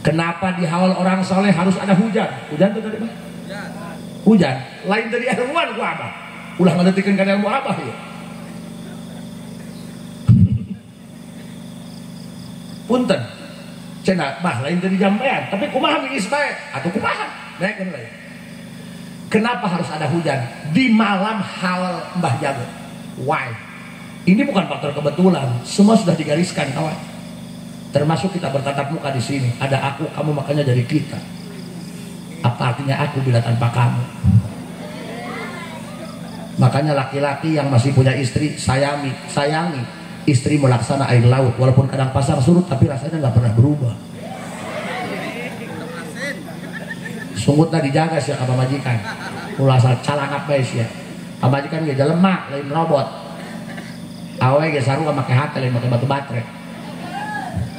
Kenapa di haul orang soleh harus ada hujan? Hujan tuh tadi mah? Hujan. Lain dari ilmuwan ku abah. Ulah ngaletikeun kana ilmu abah ya. Punten. Cenah mah lain dari jampean, tapi kumaha geus bae atuh kumaha? Naikkeun lain. Kenapa harus ada hujan di malam haul Mbah Jago? Why? Ini bukan faktor kebetulan, semua sudah digariskan kawan. Termasuk kita bertatap muka di sini, ada aku, kamu, makanya jadi kita. Apa artinya aku bila tanpa kamu? Makanya laki-laki yang masih punya istri, sayangi, sayangi istri melaksana air laut, walaupun kadang pasang surut, tapi rasanya nggak pernah berubah. Sungutna dijaga sih ka pamajikan. Ulah asal calangap bae sia. Pamajikan ge jelema lain robot. Awe ge sarua make hate lain make batu baterai.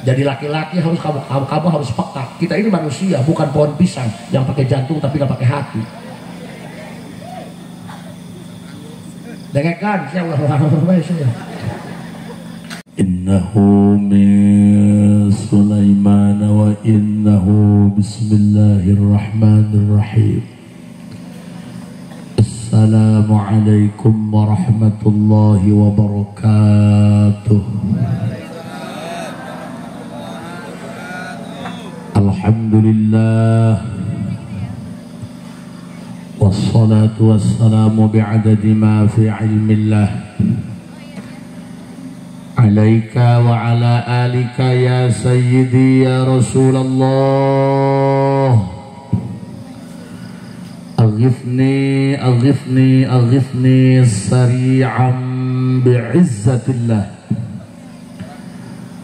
Jadi laki-laki harus kamu harus peka. Kita ini manusia, bukan pohon pisang yang pakai jantung tapi nggak pakai hati. Dengekan sia ulah bae sia. Innahu min Sulaiman wa innahu bismillahirrahmanirrahim. Assalamualaikum warahmatullahi wabarakatuh. Alhamdulillah, wassalatu wassalamu bi'adadi ma fi ilmillah alaika wa ala alika ya sayyidi ya Rasulullah. Aghithni aghithni aghithni sari'an bi'izzatillah.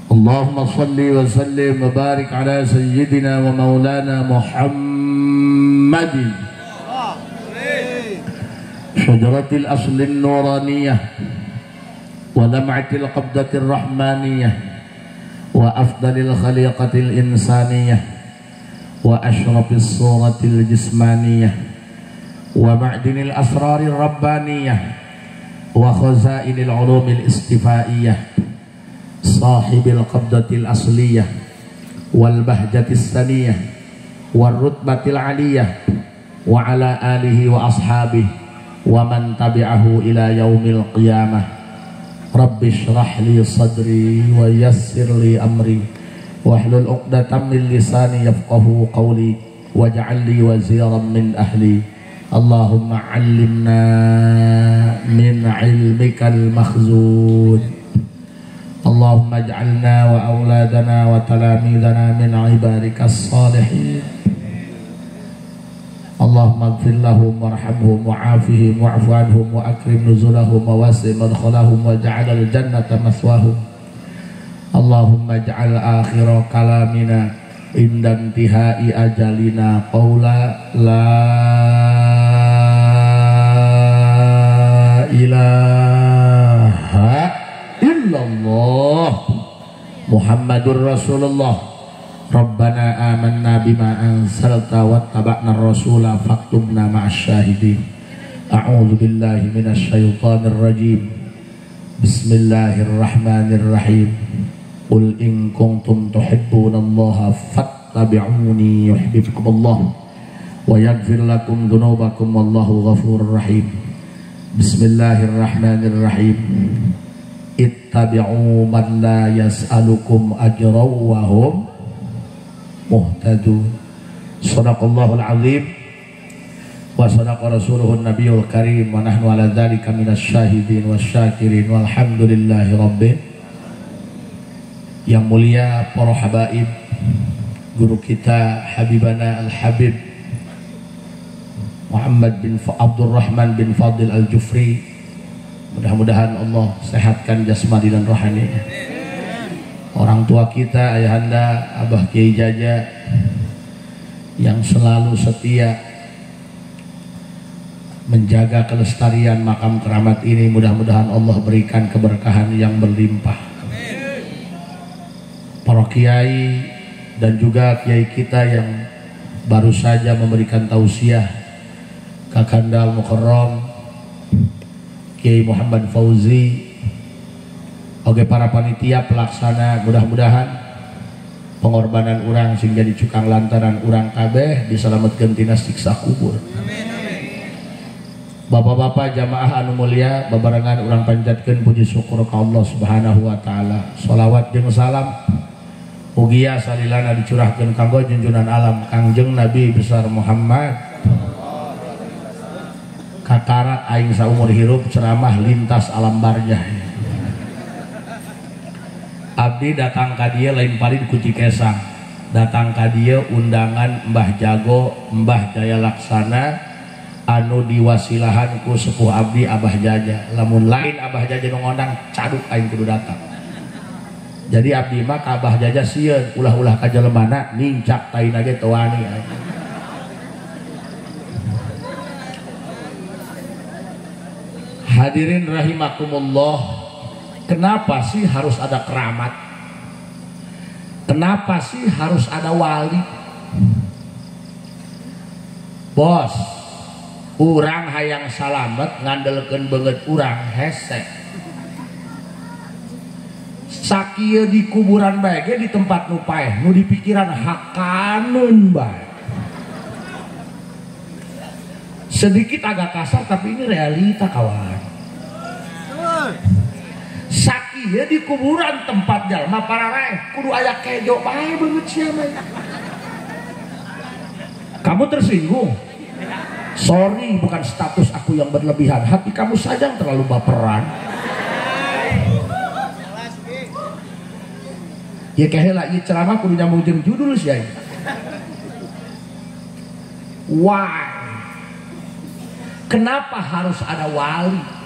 Allahumma salli wa sallim wa barik ala sayyidina wa maulana Muhammadin syajaratil aslin nuraniyah wa lam'atil qabdatir rahmaniyah wa afdalil khaliqatil insaniyah wa ashrafis suratil jismaniyah wa ma'dinil asrarir rabbaniyah wa khazainil ulumil istifaiyah sahibil qabdatil asliyah wal bahjatis saniyah wal rutbatil aliyah wa ala alihi wa ashabihi wa man tabi'ahu ila yaumil qiyamah. Rabbi shrah li sadri wa yassir li amri wahlul 'uqdatam min lisani yafqahu qawli waj'al li waziran min ahli. Allahumma 'allimna min 'ilmikal makhzun. Allahumma ij'alna wa auladana wa talamidana min 'ibadikas salihin. Allahumma ighfir lahum warhamhum wa'afihim wa'fu anhum wa akrim nuzulahum wa wasi' madkhalahum waj'al al-jannata maswahum. Allahumma ij'al akhira kalamina inda intihai ajalina qawla la ilaha illallah Muhammadur Rasulullah. Rabbana amanna bima anzalta wattaba'na ar-rasula faktubna ma'asy syahidin. A'udzu billahi minasy syaithanir rajim. Bismillahirrahmanirrahim. Qul in kuntum tuhibbunallaha fattabi'uni yuhibbukumullah wa yaghfir lakum dzunubakum wallahu ghafurur rahim. Bismillahirrahmanirrahim. Ittabi'u man la yas'alukum ajran wa hum muhtadun. Shadaqallahul azim wa sadaqa rasuluhun nabiyul karim wa nahnu ala dzalika minasy syahidin wasyakirin walhamdulillahi rabbil. Yang mulia para habaib, guru kita Habibana Al-Habib Muhammad bin Abdurrahman bin Fadil Al-Jufri, mudah-mudahan Allah sehatkan jasmani dan rohani. Orang tua kita, ayahanda Abah Kiai Jaja yang selalu setia menjaga kelestarian makam keramat ini, mudah-mudahan Allah berikan keberkahan yang berlimpah. Para kiai dan juga kiai kita yang baru saja memberikan tausiah, Kakanda Al-Mukarram Kiai Muhammad Fauzi, oke para panitia pelaksana, mudah-mudahan Pengorbanan urang sing jadi cukang lantaran urang kabeh diselametkeun tina siksa kubur. Bapak-bapak jamaah anu mulia, babarengan urang panjatkeun puji syukur ka Allah Subhanahu wa taala. Shalawat jeung salam ugia salilana dicurahkeun kanggo junjunan alam Kangjeng Nabi besar Muhammad. Kakarak aing saumur hirup ceramah lintas alam barzah. Abdi datang ka dieu lain paling ku Cikesang. Datang ka dieu undangan Mbah Jago, Mbah Jaya Laksana anu diwasilahan ku sepuh abdi Abah Jaja. Lamun lain Abah Jaja nu ngondang caduk aing kudu datang. Jadi abdi mah ka Abah Jaja sieun ulah-ulah ka jelemana nincak taina ge teu wani aing. Hadirin rahimakumullah, kenapa sih harus ada keramat? Kenapa sih harus ada wali? Bos, urang hayang salamet ngandelkeun beungeut urang hese. Sakieu di kuburan bae ge di tempat nu paeh, nu dipikiran hakaneun bae. Sedikit agak kasar tapi ini realita kawan. Sakieu di kuburan tempat jalma pararaeh kudu aya kejo bae beungeut sia mah. Kamu tersinggung? Sorry, bukan status aku yang berlebihan, hati kamu saja yang terlalu baperan. Ya keheula ieu ceramah kudu nyambung jeung judul sia. Why? Kenapa harus ada wali?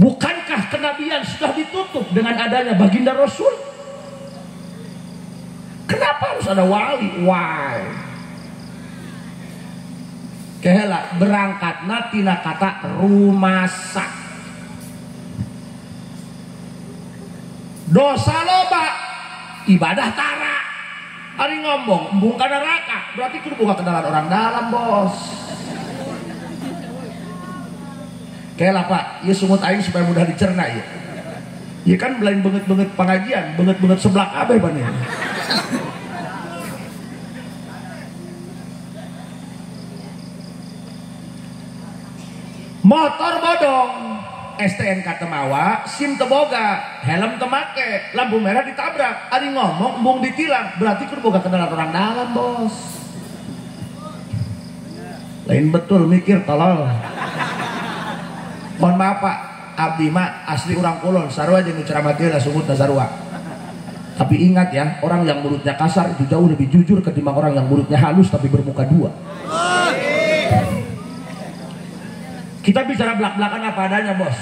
Bukankah kenabian sudah ditutup dengan adanya baginda Rasul? Kenapa harus ada wali? Why? Kehela berangkatna tina kata rumasa. Dosa loba, ibadah tara. Ari ngomong embung ka neraka, berarti kudu boga kenalan orang dalam, bos. Kehela Pak, ieu sungut aing supaya mudah dicerna ieu. Ieu kan lain beungeut-beungeut pengajian, beungeut-beungeut seblak kabeh pan ieu. Motor bodong, STNK temawa, SIM teboga, helm temake, lampu merah ditabrak, ari ngomong embung ditilang, berarti kudu boga kenalan orang dalam, bos. Lain betul mikir tolol. Mohon maaf Pak, abdi mah asli urang kulon, sarua jeung ceramah teh sungutna sarua. Tapi ingat ya, orang yang mulutnya kasar itu jauh lebih jujur ketimbang orang yang mulutnya halus tapi bermuka dua. Kita bicara belak-belakan apa adanya, bos.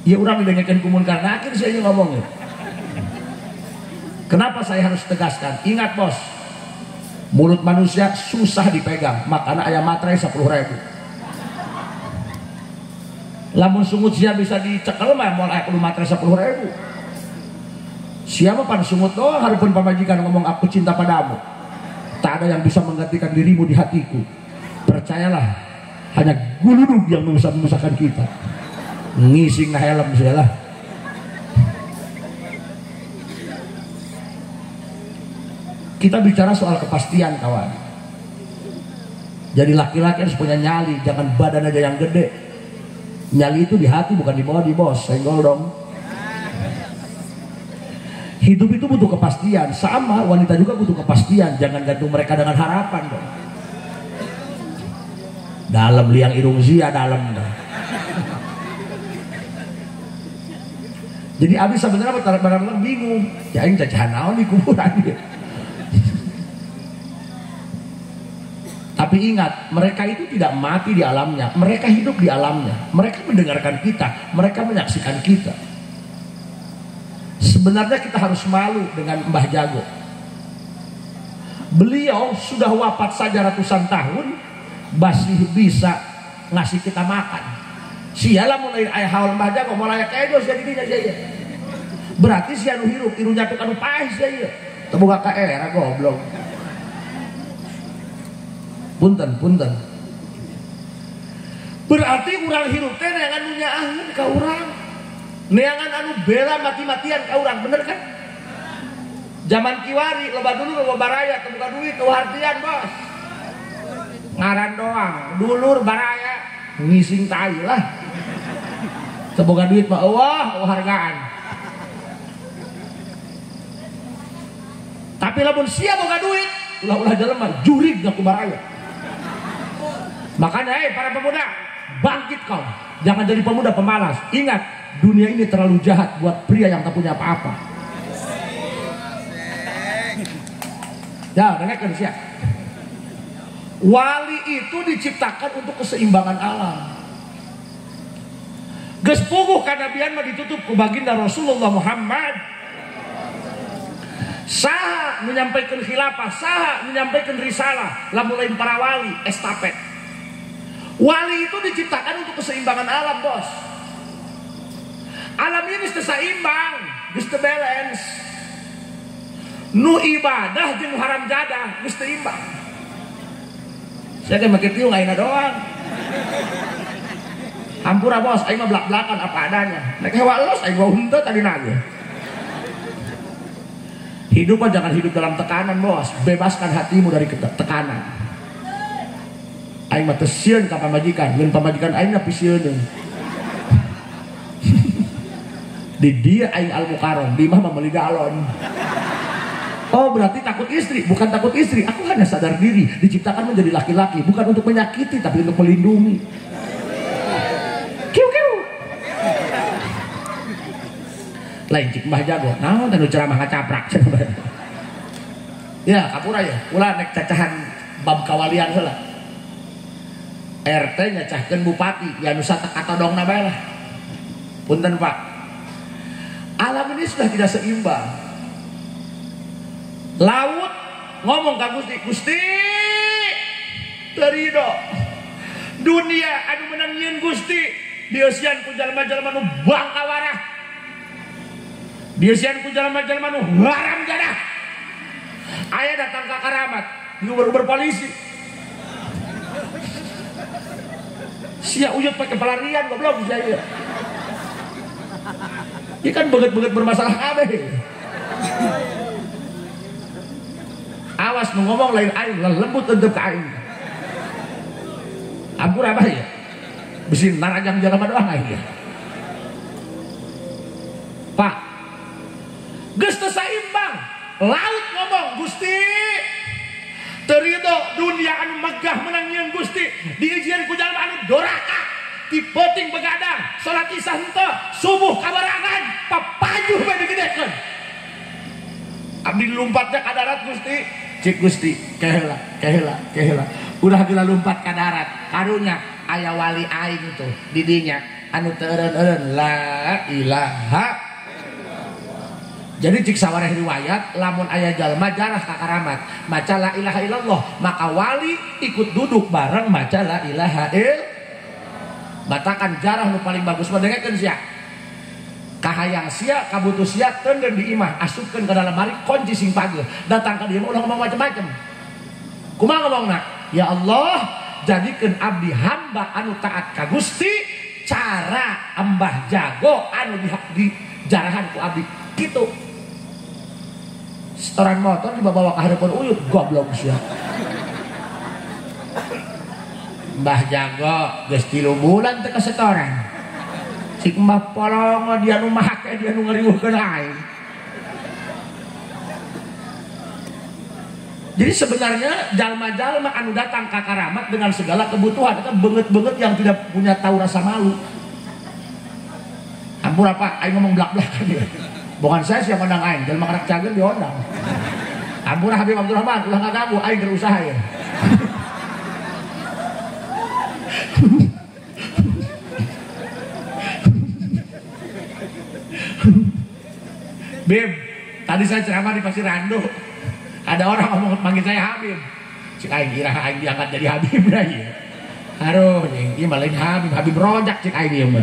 Ya orang didengarkan kumun karena akhir saya ngomongin. Kenapa saya harus tegaskan? Ingat bos, mulut manusia susah dipegang, makanya ayam materai 10.000. Lamun sungut sia bisa dicekel mah moal aya kudu materai 10.000. Siapa pan sungut doang harupun pamajikan ngomong aku cinta padamu. Tak ada yang bisa menggantikan dirimu di hatiku. Percayalah, hanya guludug yang bisa memisahkan kita. Ngising na helm sialah. Kita bicara soal kepastian kawan. Jadi laki-laki harus punya nyali, jangan badan aja yang gede. Nyali itu di hati bukan di body, bos. Senggol dong. Hidup itu butuh kepastian. Sama wanita juga butuh kepastian. Jangan gantung mereka dengan harapan dong. Dalam liang irung zia dalam dah. Jadi abis sebenarnya barang-barang bingung. Ya ini cacahan naon di kuburan dia. Tapi ingat, mereka itu tidak mati di alamnya. Mereka hidup di alamnya. Mereka mendengarkan kita, mereka menyaksikan kita. Sebenarnya kita harus malu dengan Mbah Jago. Beliau sudah wafat saja ratusan tahun, masih bisa ngasih kita makan. Sialah mulai ayah haul Mbah Jago, mulai kejo sia didinya sia. Berarti sia nu hirup, irunya tuh anu paeh sia ieu. Teu boga ka era goblok. Punten, punten. Berarti urang hirup teh neangan nu nyaaheun ka urang. Neangan anu bela mati-matian ka urang, bener kan? Zaman kiwari loba dulur loba baraya teu boga duit teu hartian bos. Ngaran doang, dulur baraya ngising tai lah. Teu boga duit mah eueuh hargaan. Tapi lamun sia boga duit, ulah-ulah jelema jurig ku baraya. Makanya para pemuda, bangkit kau. Jangan jadi pemuda pemalas. Ingat, dunia ini terlalu jahat buat pria yang tak punya apa-apa. Ya, dengarkan siap. Wali itu diciptakan untuk keseimbangan alam. Geus puguh kanabian mah ditutup ku baginda Rasulullah Muhammad. Saha menyampaikan khilafah, saha menyampaikan risalah, lamun lain para wali estafet. Wali itu diciptakan untuk keseimbangan alam, bos. Alam ini geus seimbang, geus teu balance. Nu ibadah jeung haram jadah geus teu imbang. Saya teh make tiung ayeuna doang. Hampura bos, aing mah blak-blakan apa adanya. Nek hewa los aing mah henteu tadi nage. Hidup mah jangan hidup dalam tekanan, bos. Bebaskan hatimu dari tekanan. Aing mah teu sieun ka pamajikan, mun pamajikan aing mah pisieun. Di dia aing al mukarram, di mah meuli galon. Oh berarti takut istri, bukan takut istri. Aku hanya sadar diri, diciptakan menjadi laki-laki, bukan untuk menyakiti tapi untuk melindungi. Kiu kiu. Lain cik mbah jago, naon teh nu ceramah ngacaprak. Ya kapura ya, ulah nek cacahan bab kawalian heula. RT nyacahkeun bupati, ya nu satakatodongna bae lah. Punten Pak. Alam ini sudah tidak seimbang. Laut ngomong ka Gusti, Gusti teu rido. Dunia anu menang nyieun Gusti, dieusian ku jalma-jalma nu bangkawarah. Dieusian ku jalma-jalma nu haram jadah. Aya datang ka karamat, diuber-uber polisi. Sia uyut pakai pelarian goblok sia ieu. Ieu kan beget-beget bermasalah kabeh. Awas nu ngomong lain aing, lembut untuk ka aing. Ampura bah ya. Bisi narajang jalma doang aing ya. Pak. Geus teu saimbang. Laut ngomong, Gusti teu rido dunia anu megah menang nyieun Gusti, diijian ku jalma anu doraka, ti peuting begadang, salat isya henteu, subuh kabarangan, papajuh bae digedekeun. Abdi lompatnya ka darat Gusti, cik Gusti, kehela, kehela, kehela. Udah gila lompat ka darat, karunya aya wali aing tuh didinya anu teu eureun-eureun la ilaha. Jadi cik sawareh riwayat lamun aya jalma jarah ka karamat maca la ilaha illallah, maka wali ikut duduk bareng maca la ilaha illallah. Batakan jarah nu paling bagus mah dengekeun sia. Kahayang sia kabutuh sia teunden di imah asupkeun ka dalam mari kunci sing pageuh datang ka dieu mah ulah ngomong macem-macem. Kumaha ngomongna? Ya Allah, jadikeun abdi hamba anu taat ka Gusti, cara embah jago anu di jarahan ku abdi kitu. Setoran motor dibawa ka hareupeun uyut goblok sia. Mbah jago geus 3 bulan teu kasetoran. Cik mbah polongo dia nu make dia nu ngariweuhkeun aing. Jadi sebenarnya jalma-jalma anu datang ka karamat dengan segala kebutuhan itu beungeut-beungeut yang tidak punya tahu rasa malu. Ampura Pak, aing ngomong blak-blakan ya. Bukan saya siapa ngundang aing, jalma karak cager diundang. Ampura Habib Abdurrahman, ulah ngaganggu aing keur usaha ya. Bib, tadi saya ceramah di Pasir Randu. Ada orang ngomong manggil saya Habib. Cik aing kira aing diangkat jadi Habib dah ieu. Aduh, ieu mah lain Habib, Habib rojak cik aing ieu mah.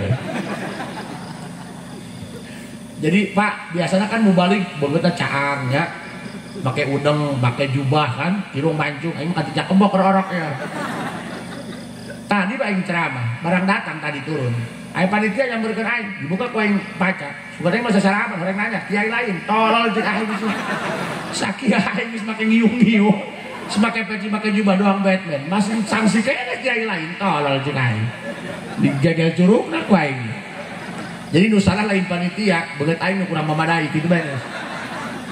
Jadi Pak, biasanya kan mubalik beungeutna caang nya. Make udeng, make jubah kan, irung mancung, aing mah kacicak kembok orok ya. Tadi Pak aing ceramah, barang datang tadi turun. Aya panitia nyamperkeun aing, dibuka ku aing baca. Sugan aing mah sasarapan, horeng nanya, kiai lain, tolol jeung aing geus. Sakieu aing geus make ngiung-ngiung. Semake peci make jubah doang Batman. Masih sanksi kene kiai lain, tolol jeung aing. Digegel curugna ku aing. Jadi nu salah lain panitia, beungeut aing nu kurang memadai kitu bae.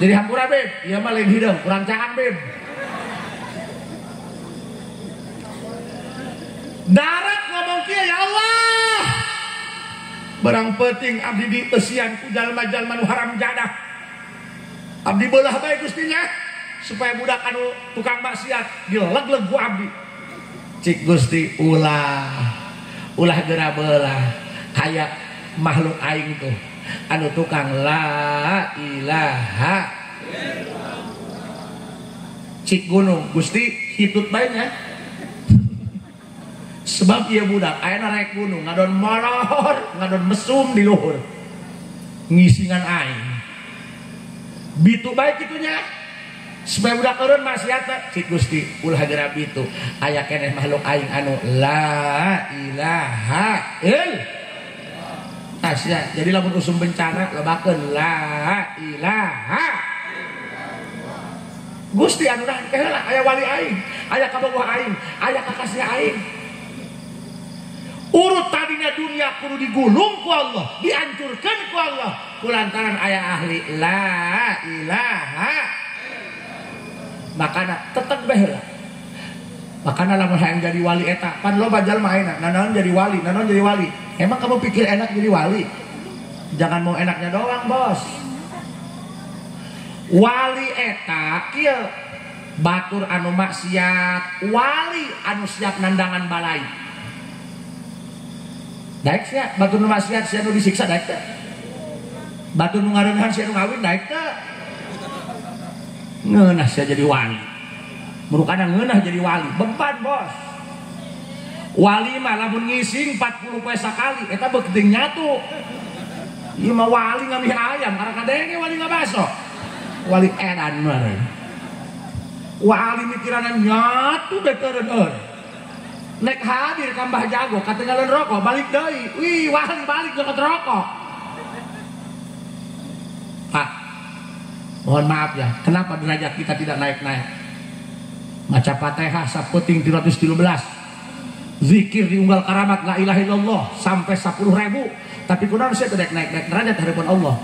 Jadi hampura beb, ieu mah lain hideung, kurang caang beb. Darat ngomong kieu ya Allah. Barang penting abdi dieusian ku jalma-jalma nu haram jadah. Abdi beulah bae Gusti nya supaya budak anu tukang maksiat dileg-leg ku abdi. Cik Gusti ulah. Ulah geura beulah. Aya makhluk aing tuh anu tukang la ilaha. Cik gunung Gusti hitut bae nya. Sebab ieu budak ayeuna rek gunung ngadon molor, ngadon mesum di luhur. Ngisingan aing. Bitu bae kitu nya. Supaya budak eureun maksiat cik Gusti ulah geura bitu. Aya keneh makhluk aing anu la ilaha illallah. Tasya, jadi lamun usum bencana lebakeun la ilaha. Gusti anu dah heula aya wali aing, aya kabogoh aing, aya kakasih aing. Urut tadinya dunia kudu digulung ku Allah, dihancurkan ku Allah kulantaran aya ahli la ilaha. Makana tetep bae heula. Makana lamun hayang jadi wali eta, pan loba jalma ayeuna, nanaon jadi wali, nanaon jadi wali. Emang kamu pikir enak jadi wali? Jangan mau enaknya doang, bos. Wali eta kieu batur anu maksiat, wali anu siap nandangan balai. Daek sia, batur nu maksiat sia nu disiksa daek teh. Batur nu ngareuneuhan sia nu ngawin daek teh. Ngeunah sia jadi wali. Murukana ngeunah jadi wali, beban, bos. Wali mah lamun ngising 40 poe sakali eta beukeung nyatu. Ieu mah wali ngamih ayam karena kadenge wali ngabaso. Wali edan mah. Wali mikirana nyatu beteureun euy. Nek hadir ka Mbah Jago katinggalan rokok balik deui. Wih, wali balik nyokot rokok. Pak, mohon maaf ya, kenapa derajat kita tidak naik-naik? Maca Fatihah sapeuting 313. Zikir diunggal karamat la ilaha illallah sampai 10.000, tapi kunaon sia teu naik-naik derajat harapan Allah.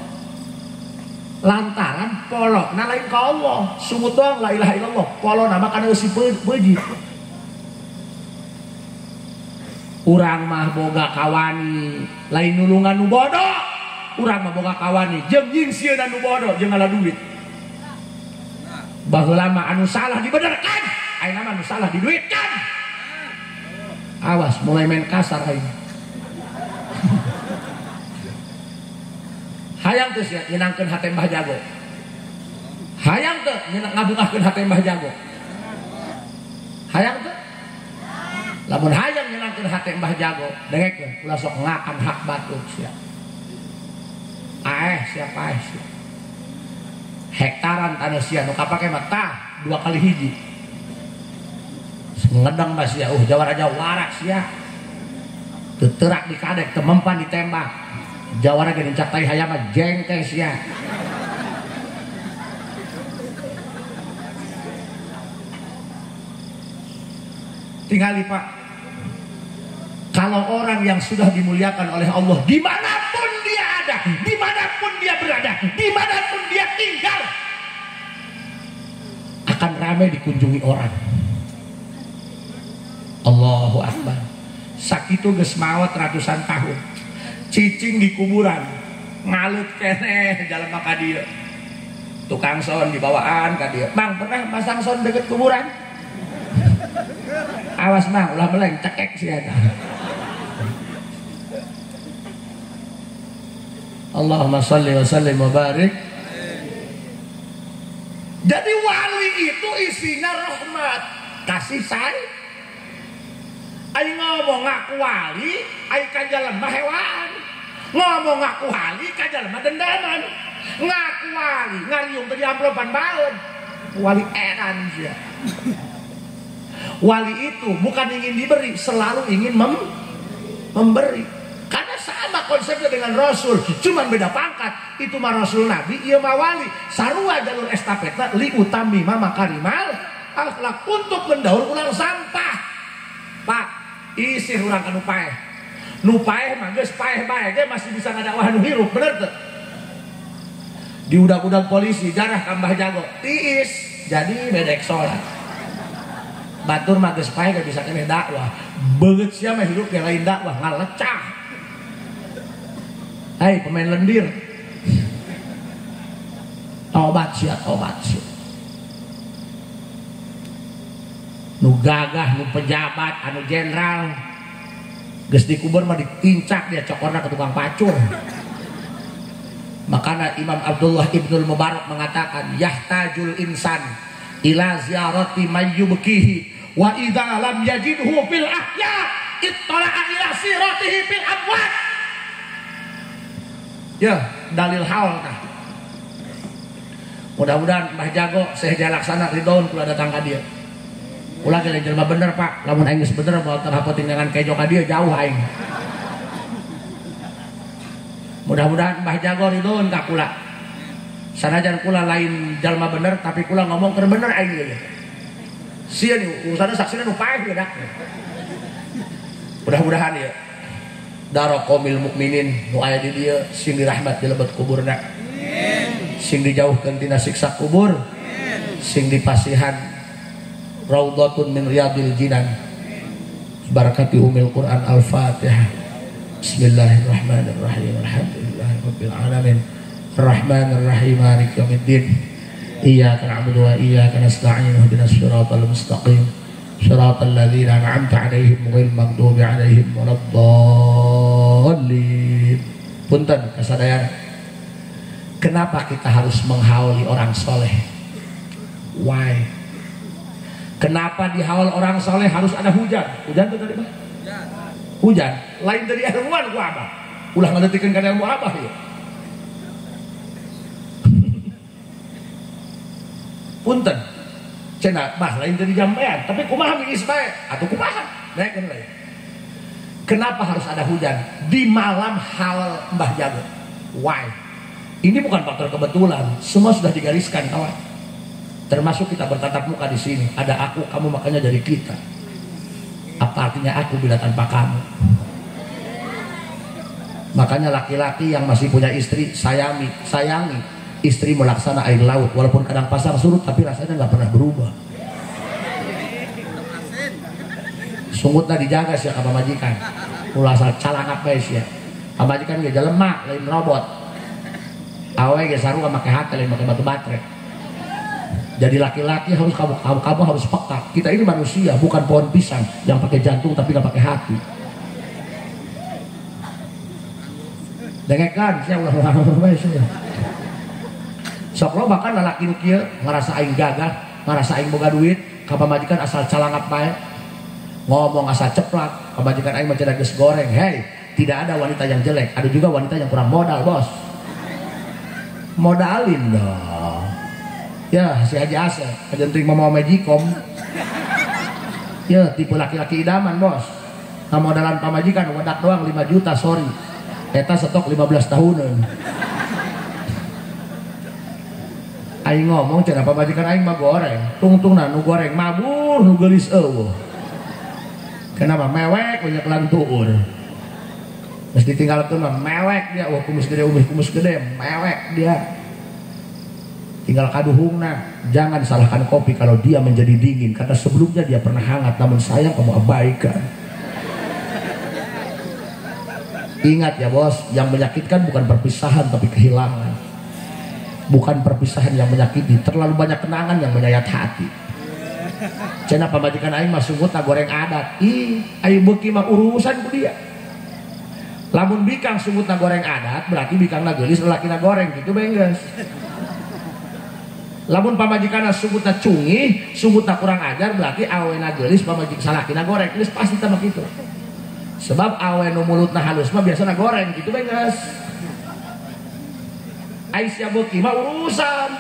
Lantaran polo na lain ka Allah, sungut doang la ilaha illallah, polo na mah kana eusi beuji. Urang mah boga kawani, lain nulungan nu bodoh. Urang mah boga kawani, jeung nyingsieunan nu bodoh jeung ngala duit. Baheula mah anu salah dibenerkan, ayeuna mah anu salah diduitkan. Awas mulai main kasar aing. Hayang teu sia nyenangkeun hate Mbah Jago. Hayang teu ngabungahkeun hate Mbah Jago. Hayang teu? Lamun hayang nyenangkeun hate Mbah Jago, dengekeun ulah sok ngakan hak batur sia. Aeh sia paeh sia. Hektaran tanah sia nu kapake mah tah 2 kali hiji. Ngedang mah sia, jawara jawara sia. Teu teurak dikadek, teu mempan ditembak. Jawara ge nincak tai hayam mah jengke sia. Tingali Pak. Kalau orang yang sudah dimuliakan oleh Allah, dimanapun dia ada, dimanapun dia berada, dimanapun dia tinggal, akan ramai dikunjungi orang. Allahu Akbar. Sakitu geus maot ratusan tahun. Cicing di kuburan, ngalut keneh jalma ka dieu. Tukang son dibawaan ka dieu. Bang, pernah masang son deket kuburan? Awas mah ulah meleng cekek sia eta. Allahumma shalli wa sallim wa barik. Jadi wali itu isinya rahmat, kasih sayang. Aing ngomong ngaku wali, aing ka jalma hewaan. Ngomong ngaku wali ka jalma dendaman. Ngaku wali ngariung teu diamplopan baeun. Wali edan sia. Wali itu bukan ingin diberi, selalu ingin memberi. Karena Sama konsepnya dengan Rasul, cuman beda pangkat. Itu mah Rasul Nabi, ieu mah wali. Sarua jalur estafetna li utamima makarimal akhlak untuk mendaur ulang sampah. Pak, isih urang ka nu paeh. Nu paeh mah geus paeh bae ge masih bisa ngadakwah nu hirup, bener teu? Diudag-udag polisi, jarah ka Mbah Jago, tiis, jadi bedek sholat. Batur mah geus paeh gak bisa keneh dakwah. Beungeut sia mah hirup ge lain dakwah, ngalecah. Hei pemain lendir. Tobat sia, tobat sia. Nu gagah, nu pejabat, anu jenderal. Geus dikubur mah ditincak dia cokorna ke tukang pacul. Makanya Imam Abdullah Ibnul Mubarak mengatakan yahtajul insan ila ziyarati mayyubkihi wa idza lam yajidhu fil ahya ittala'a ila siratihi fil amwat. Ya, dalil haul tah. Mudah-mudahan Mbah Jago Syekh Jalaksana ridhoun kula datang ka dieu. Ulah ge jelema bener Pak, lamun aing geus bener moal teu dengan kejo ka dieu jauh aing. Mudah-mudahan Mbah Jago ridhoun ka kula. Sanajan kula lain jalma bener tapi kula ngomong keur bener aing ieu. Sieun urusanna saksina nu paeh ieu dak. Mudah-mudahan ieu daraqomil mukminin nu aya di dieu sing dirahmat di lebet kuburna. Sing dijauhkeun tina siksa kubur. Sing dipasihan raudhatun min riyadil jinan. Barakati umil Quran Al-Fatihah. Bismillahirrahmanirrahim. Alhamdulillahirabbil alamin. Arrahmanirrahim. Maliki yaumiddin. Iyyaka na'budu wa iyyaka nasta'in. Ihdinas siratal mustaqim. Siratal ladzina an'amta 'alaihim ghairil maghdubi 'alaihim waladdallin. Punten kasadayana. Kenapa kita harus menghauli orang soleh? Why? Kenapa di haul orang soleh harus ada hujan? Hujan tuh tadi Pak? Hujan. Lain dari ilmuwan ku abah. Ulah ngaletikeun kana ilmu abah ya. Punten. Cenah bah lain dari jampean, tapi kumaha geus bae? Atuh kumaha? Naikkeun lain. Kenapa harus ada hujan di malam haul Mbah Jago? Why? Ini bukan faktor kebetulan, semua sudah digariskan kawan. Termasuk kita bertatap muka di sini, ada aku, kamu makanya jadi kita. Apa artinya aku bila tanpa kamu? Makanya laki-laki yang masih punya istri, sayangi, sayangi istri melaksana air laut, walaupun kadang pasang surut tapi rasanya nggak pernah berubah. Sungutna dijaga sih ka pamajikan. Ulah asal calangap bae sia. Pamajikan ge jelema lain robot. Awe ge sarua make hate lain make batu baterai. Jadi laki-laki harus kamu harus peka. Kita ini manusia, bukan pohon pisang yang pakai jantung tapi nggak pakai hati. Dengekan, saya ulah ulah saya. Sok lo bahkan lalaki nu kieu ngarasa aing gagah, ngarasa aing boga duit, ka pamajikan asal calangap bae. Ngomong asal ceplak, pamajikan aing mah cenah geus goreng. Hei, tidak ada wanita yang jelek, ada juga wanita yang kurang modal, bos. Modalin dong. Ya, si Haji Asep, kajenting mau magicom. Ya, tipe laki-laki idaman, bos. Ngamodalan pamajikan wedak doang 5 juta, sorry. Eta stok 15 tahunan. Aing ngomong cenah pamajikan aing mah goreng. Tungtungna nu goreng mabur, nu geulis eueuh. Kenapa mewek banyak lantuur. Geus ditinggalkeun mah mewek dia, wah kumis gede, umih kumis gede, mewek dia. Tinggal kaduhungna, jangan salahkan kopi kalau dia menjadi dingin karena sebelumnya dia pernah hangat, namun sayang kamu abaikan. Ingat ya bos, yang menyakitkan bukan perpisahan tapi kehilangan. Bukan perpisahan yang menyakiti, terlalu banyak kenangan yang menyayat hati. Cenah pamajikan aing mah sungguh goreng adat. Ih, aing beuki mah urusan ku dia. Lamun bikang sungguh goreng adat, berarti bikangna geulis lalakina goreng gitu bae geus. Lamun pamajikanna sungguhna cungih, sungguhna kurang ajar, berarti awena geulis pamajikan salakina goreng, geus pasti tah kitu. Sebab awe nu mulutna halus mah biasana goreng gitu bae geus. Aisyah beuki mah urusan.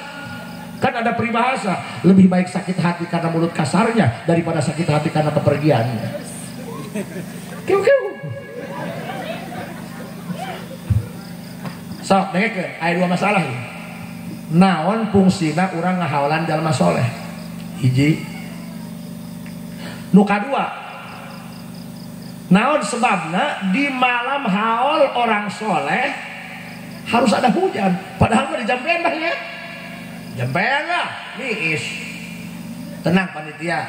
Kan ada peribahasa, lebih baik sakit hati karena mulut kasarnya daripada sakit hati karena kepergiannya. Kiu kiu. Sok dengekeun aya dua masalah ieu. Naon fungsina urang ngahaolan jalma soleh? Hiji. Nu kadua, naon sebabna di malam haol orang soleh harus ada hujan? Padahal mah di jampean bah ya. Jampean lah, niis. Tenang panitia,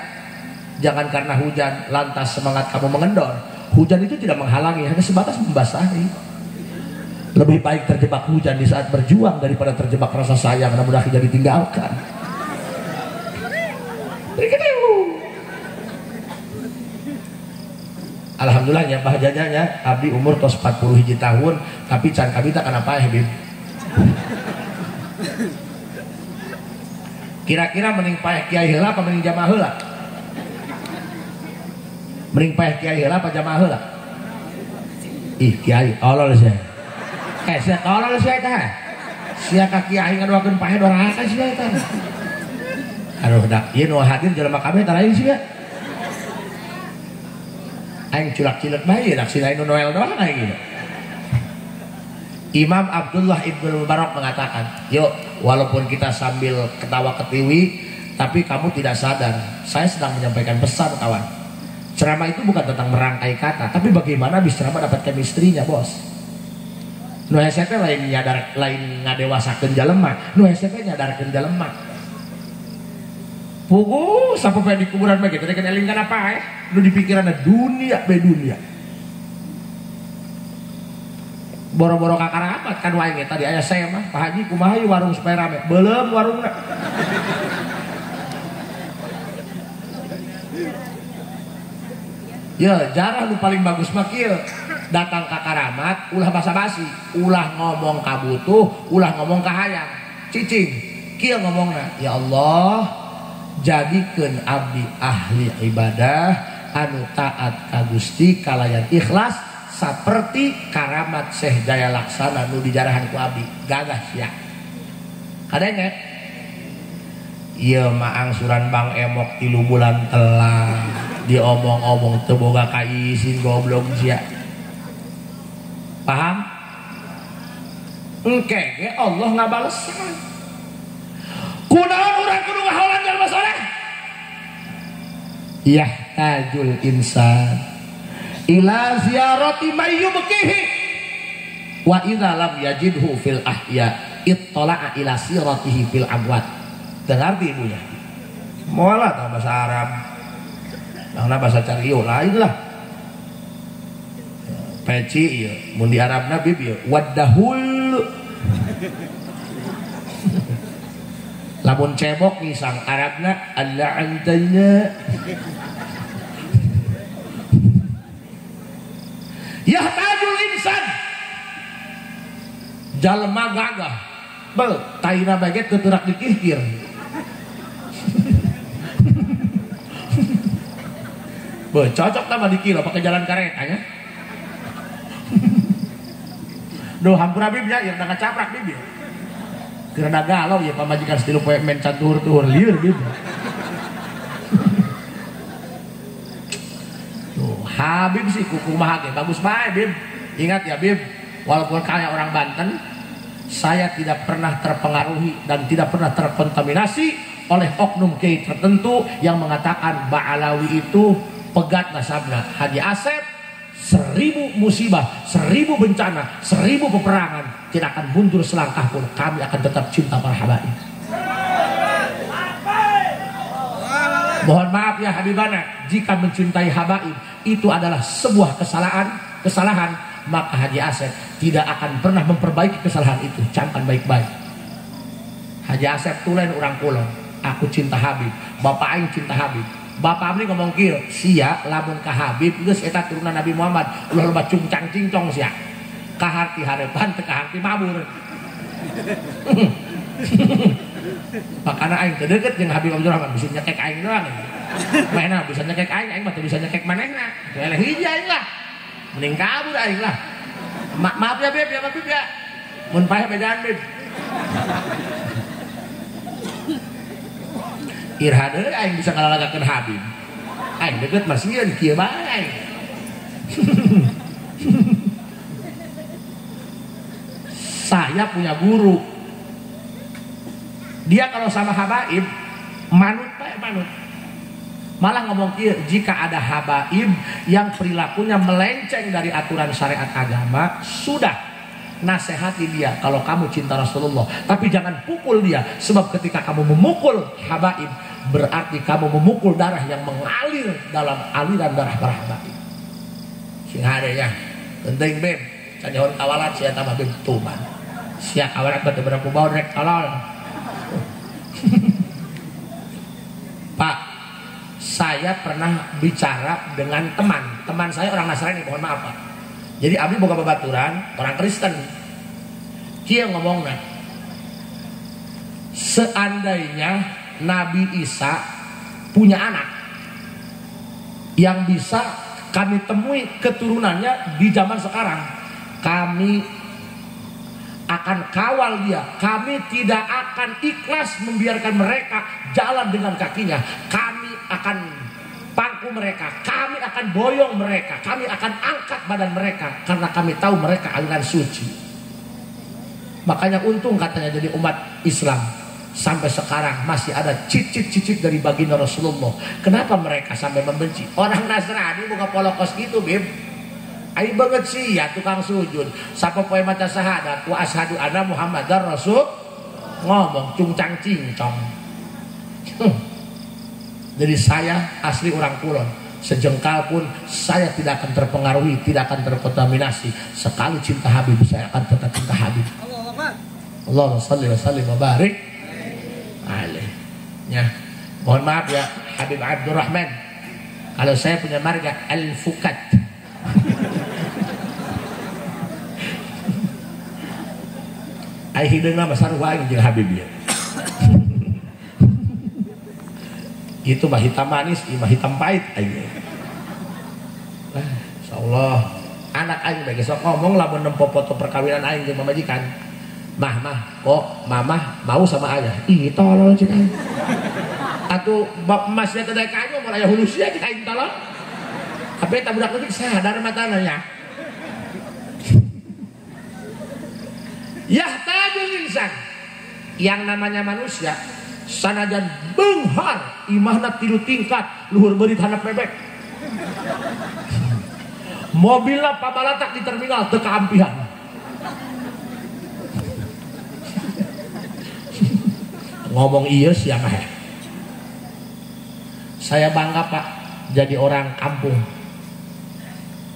jangan karena hujan lantas semangat kamu mengendor. Hujan itu tidak menghalangi, hanya sebatas membasahi. Lebih baik terjebak hujan di saat berjuang daripada terjebak rasa sayang namun akhirnya ditinggalkan. Alhamdulillah ya Bah Jajanya, abdi umur tos 40 hiji tahun, tapi can kami tak kenapa ya Bib. Kira-kira mending payah kiai heula apa mending jamaah heula? Mending payah kiai heula apa jamaah heula? Ih kiai, tolol sia. Sia tolol sia eta. Sia ka kiai ngadoakeun paeh doraka sia eta. Aduh dak ieu nu hadir jelema kabeh tah lain sia. Aing culak-cilek bae dak sina nu Noel doang aing gitu. Imam Abdullah Ibnu Mubarak mengatakan, "Yuk, walaupun kita sambil ketawa ketiwi, tapi kamu tidak sadar, saya sedang menyampaikan pesan, kawan. Ceramah itu bukan tentang merangkai kata, tapi bagaimana bisa ceramah dapat chemistry-nya, bos. Nu hese teh lain nyadar, lain ngadewasakeun jalema, nu hese teh nyadarkeun jalema. Puguh sampai di kuburan mah kitu teh eling kana paeh, nu di pikiranna dunia be dunia. Boro-boro kakaramat kan wae tadi aya saya mah, Pak Haji kumaha ieu warung supaya rame? Beuleum warungna. Ya, jarah nu paling bagus mah kieu. Datang ka karamat ulah basa-basi, ulah ngomong ka butuh, ulah ngomong ka hayang. Cicing, kieu ngomongna, ya Allah, jadikeun abdi ahli ibadah anu taat ka Gusti kalayan ikhlas seperti karamat Syekh Jaya Laksana nu dijarahan ku abdi, gagah sia. Kadenge ieu mah angsuran Bang Emok 3 bulan telah diomong-omong teu boga kaisin goblok sia. Paham? Engke ge Allah ngabalesan. Kunaon urang kudu ngahaolan jalma soleh? Yahtajul insan ila ziyarati may yubkihi wa idza lam yajidhu fil ahya ittala'a ila siratihi fil amwat. Teu ngarti ibunya. Moal lah bahasa Arab. Bangna bahasa Cariyo lain lah. Peci ieu mun di Arabna bib ieu waddahul. Lamun cebok ngisang Arabna alla'antanya. Yahtajul insan jalma gagah bel taina baget teu dikihkir. Be cocok tah dikilo pakai jalan kareta nya. Duh hampura bib ya, ieu rada ngacaprak bib ya. Rada galau ya pamajikan setilu poe men cantuhur-tuhur lieur bib. Tuh, Habib sih kumaha ge bagus bae bib. Ingat ya bib, walaupun kayak orang Banten, saya tidak pernah terpengaruhi dan tidak pernah terkontaminasi oleh oknum kiai tertentu yang mengatakan Ba'alawi itu pegat nasabna. Haji Asep 1000 musibah, 1000 bencana, 1000 peperangan tidak akan mundur selangkah pun. Kami akan tetap cinta para habaib. Mohon maaf ya Habibana, jika mencintai habaib itu adalah sebuah kesalahan, maka Haji Asep tidak akan pernah memperbaiki kesalahan itu. Camkan baik-baik. Haji Asep tulen orang kulon, aku cinta Habib, bapak aing cinta Habib. Bapak abdi ngomong kieu, sia lamun ka Habib geus eta turunan Nabi Muhammad, ulah loba cungcang cincong sia. Kaharti harepan teu kaharti mabur. Makana aing teu deukeut jeung Habib Abdurrahman, bisa nyekek aing doang. Manehna bisa nyekek aing, aing mah teu bisa nyekek manehna. Teu eleh hiji aing lah. Mending kabur aing lah. Maaf ya Bib, ya Bib ya. Mun paeh bejaan Bib. Irha deui aing bisa ngalalagakeun Habib. Aing deukeut mah sieun kieu bae. Saya punya guru. Dia kalau sama habaib manut bae manut. Malah ngomong kieu, jika ada habaib yang perilakunya melenceng dari aturan syariat agama, sudah nasehati dia kalau kamu cinta Rasulullah. Tapi jangan pukul dia, sebab ketika kamu memukul habaib berarti kamu memukul darah yang mengalir dalam aliran darah para habaib. Sing hade ya. Penting beb, canyohon kawalat sia tambah beb tuman. Sia kawalat batu berapa bau rek tolol. Pak, saya pernah bicara dengan teman. Teman saya orang Nasrani, mohon maaf Pak. Jadi abdi boga babaturan orang Kristen. Kieu ngomongna, seandainya Nabi Isa punya anak yang bisa kami temui keturunannya di zaman sekarang, kami akan kawal dia. Kami tidak akan ikhlas membiarkan mereka jalan dengan kakinya. Kami akan pangku mereka, kami akan boyong mereka, kami akan angkat badan mereka, karena kami tahu mereka aliran suci. Makanya untung katanya jadi umat Islam sampai sekarang masih ada cicit-cicit dari baginda Rasulullah. Kenapa mereka sampai membenci orang Nasrani? Bukan polokos gitu, Bib. Ai banget sih ya tukang sujud. Sapa poe maca syahadat wa asyhadu anna Muhammadar Rasul, ngomong cungcang cincong. Jadi saya asli orang Kulon. Sejengkal pun saya tidak akan terpengaruhi, tidak akan terkontaminasi. Sekali cinta Habib, saya akan tetap cinta Habib. Allahumma salli wa sallim wa barik alaih. Ya, mohon maaf ya Habib Abdurrahman, kalau saya punya marga Al-Fukat. Ai hideungna mah sarua aing jeung Habib ya. Itu mah hitam manis, ieu mah hitam pahit aing. Insyaallah anak aing bae sok ngomong lamun nempo foto perkawinan aing jeung pamajikan. Mah mah kok mamah mau sama ayah. Ih tolol cek aing. Atuh bab emasnya teh daek aing moal aya hulusia cek aing tolol. Tapi eta budak leutik sadar matana nya. Yahtajul insan, yang namanya manusia sanajan beunghar imahna 3 tingkat luhur beurit handap bebek, mobilna pabalatak di terminal teu kaampihan. Ngomong iya siapa ya. Saya bangga Pak jadi orang kampung.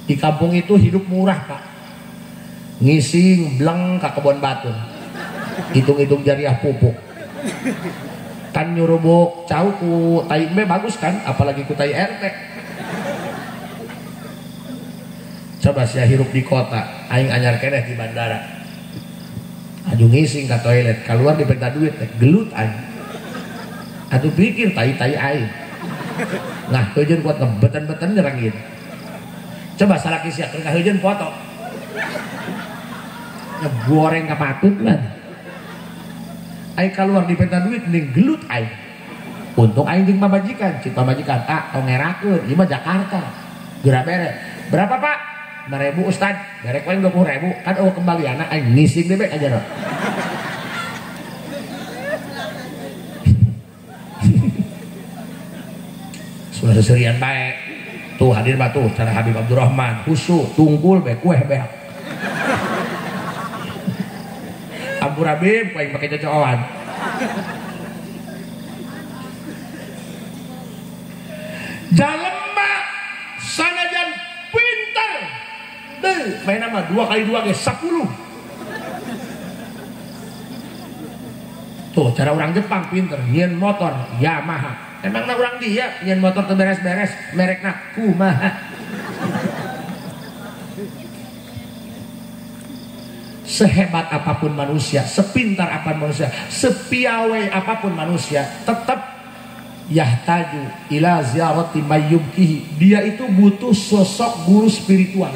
Di kampung itu hidup murah Pak. Ngising bleng ke kebon batu, hitung-hitung jariah pupuk kan nyurubuk cau ku tai embe bagus kan, apalagi ku tai RT. Coba sia hirup di kota, aing anyar keneh di bandara, aju ngising ka toilet, keluar dipenta duit, gelut aing. Atuh pikir tai-tai aing. Nah, heujeun kuat ngebeten-beten nyerang ieu. Coba salaki sia keur heujeun foto. Goreng ka patut man. Aing keluar dipenta duit ning gelut aing. Untung aing jeung pamajikan, cik pamajikan ah tong ngerakeun, ieu mah Jakarta. Geura bere. Berapa Pak? 5.000 Ustad, bere paling 20.000. Kan eueuh kembalianna aing ngising deui aja no. Sudah seserian bae. Tuh hadir mah tuh cara Habib Abdurrahman, khusyuk, tungkul bae kueh beak. Ampun Habib, paling pakai cocokan. Jalema sanajan pinter. Deh, main nama 2 kali 2 ge 10. Tuh cara orang Jepang pinter, nyeun motor Yamaha. Emang orang dia nyeun motor teu beres-beres, merekna kumaha. Sehebat apapun manusia, sepintar apapun manusia, sepiawai apapun manusia, tetap yahtaju ila ziyarati mayyubkihi. Dia itu butuh sosok guru spiritual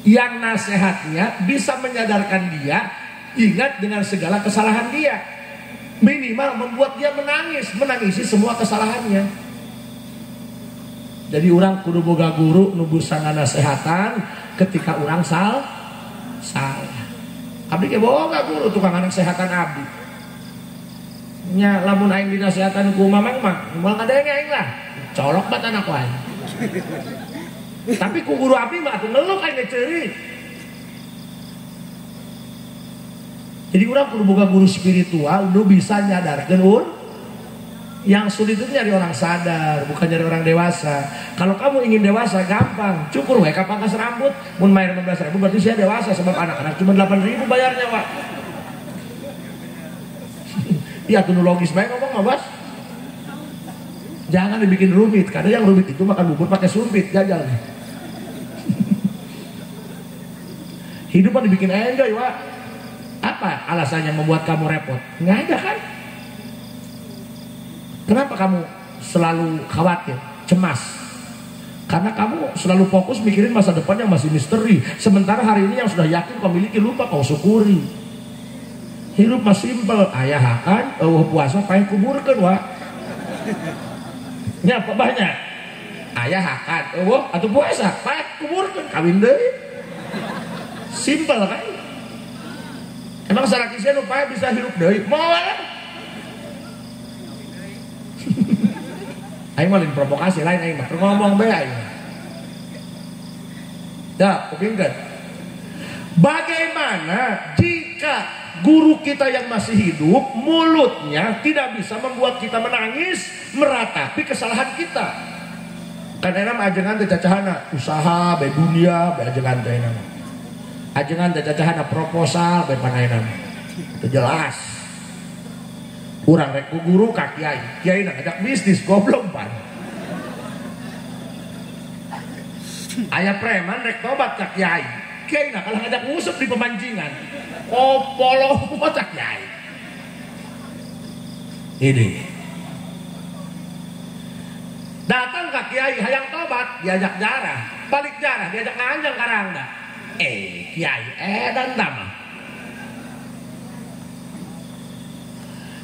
yang nasihatnya bisa menyadarkan dia ingat dengan segala kesalahan dia, minimal membuat dia menangis, menangisi semua kesalahannya. Jadi orang kudu boga guru nu bisa nganasehatan ketika orang salah. Abdi ge boga guru tukang anak sehatan abdi. Nya lamun aing dinasehatan ku mamang mah moal ngadenge aing lah. Colok bat anak aing. Tapi ku guru abdi mah atuh ngeluh aing ceurik. Jadi urang kudu boga guru spiritual nu bisa nyadarkeun ur. Yang sulit itu nyari orang sadar, bukan nyari orang dewasa. Kalau kamu ingin dewasa gampang, cukur we ka pangkas rambut, mun bayar 15.000 berarti saya dewasa sebab anak-anak cuma 8.000 bayarnya, Pak. Ya tuh logis baik ngomong mah, Bos. Jangan dibikin rumit, karena yang rumit itu makan bubur pakai sumpit, jajal nih. Hidup mah dibikin enjoy, Pak. Apa alasannya membuat kamu repot? Nggak ada kan? Kenapa kamu selalu khawatir, cemas? Karena kamu selalu fokus mikirin masa depan yang masih misteri. Sementara hari ini yang sudah yakin kau miliki lupa kau syukuri. Hidup mah simpel, ayah hakan, eueuh puasa paeh kuburkeun wa. Nya apa banyak? Ayah hakan, eueuh atuh puasa paeh kuburkeun kawin deui. Simpel kan? Emang salaki sia nu paeh bisa hirup deui? Moal. Aing mah lain provokasi lain aing mah ngomong bae aing. Dah, kupingkeun. Bagaimana jika guru kita yang masih hidup mulutnya tidak bisa membuat kita menangis meratapi kesalahan kita? Kan enak ajengan teh cacahana usaha bae dunia bae ajengan teh enak. Ajengan teh cacahana proposal bae panaena. Itu jelas. Urang rek ku guru ka kiai, kiai ngajak bisnis goblok pan. Aya preman rek tobat ka kiai, kiai na kalah ngajak ngusep di pemancingan. Kopolo ka kiai. Ini. Datang ka kiai hayang tobat, diajak jarah, balik jarah diajak nganjang karangda. Kiai edan tama.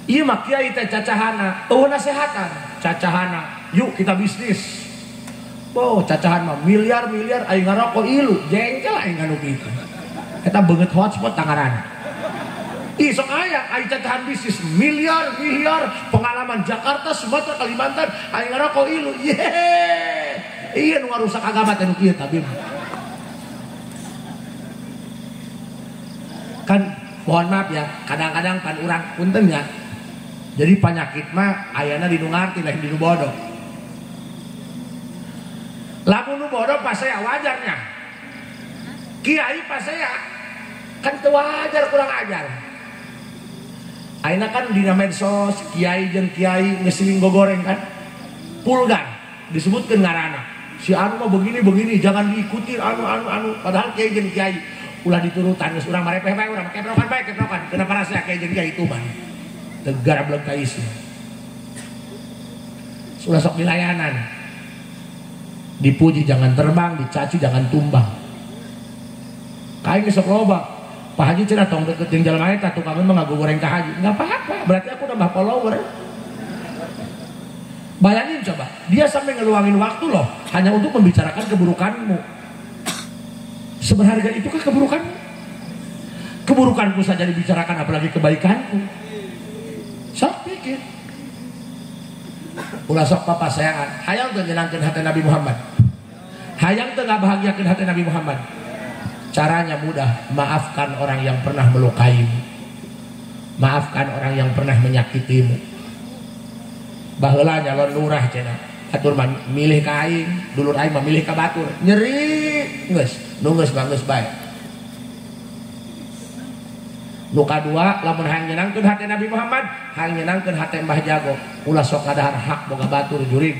Iya mah kiai teh cacahana, eueuh nasehatan, cacahana, yuk kita bisnis. Boh, cacahan mah miliar-miliar aing ngarokok ilu, jengkel aing kanu kitu. Eta beungeut hotspot tangaran. Ih sok aya aing cacahan bisnis miliar-miliar pengalaman Jakarta, Sumatera, Kalimantan, aing ngarokok ilu. Yeay. Iya nu ngarusak agama teh nu kieu tapi. Kan mohon maaf ya, kadang-kadang pan urang punten ya. Jadi penyakit mah ayana di nu ngarti lain di nu bodoh. Lamun nu bodoh pasea wajarnya. Kiai pasea kan teu wajar kurang ajar. Ayeuna kan dina medsos kiai jeung kiai geus siling gogoreng kan. Pulgar disebutkeun ngaranna. Si anu mah begini-begini jangan diikuti anu-anu anu padahal kiai jeung kiai ulah diturutan geus urang marepeh bae urang keprokan bae keprokan. Kenapa rasa kiai jeung kiai itu mah? Tegar belum kaisi. Sudah sok dilayanan. Dipuji jangan terbang, dicaci jangan tumbang. Kain sok loba. Pak Haji cenah tong deket jeung jalma eta tukang mah ngagoreng ka haji. Enggak apa-apa, berarti aku nambah follower. Bayangin coba, dia sampai ngeluangin waktu loh hanya untuk membicarakan keburukanmu. Seberharga itukah keburukanmu? Keburukanku saja dibicarakan apalagi kebaikanku. Sok pikir. Ulah sok papasean. Hayang teu nyenangkeun hati Nabi Muhammad. Hayang teu ngabahagiakeun hati Nabi Muhammad. Caranya mudah, maafkan orang yang pernah melukaimu. Maafkan orang yang pernah menyakitimu. Baheula nyalon lurah cenah. Atur mah milih ka aing, dulur aing mah milih ka batur. Nyeri geus, nu geus mah geus bae. Nu kadua lamun hayang nyenangkeun hati Nabi Muhammad, hayang nyenangkeun hati Mbah Jago, ulah sok ngadahar hak boga batur jurig.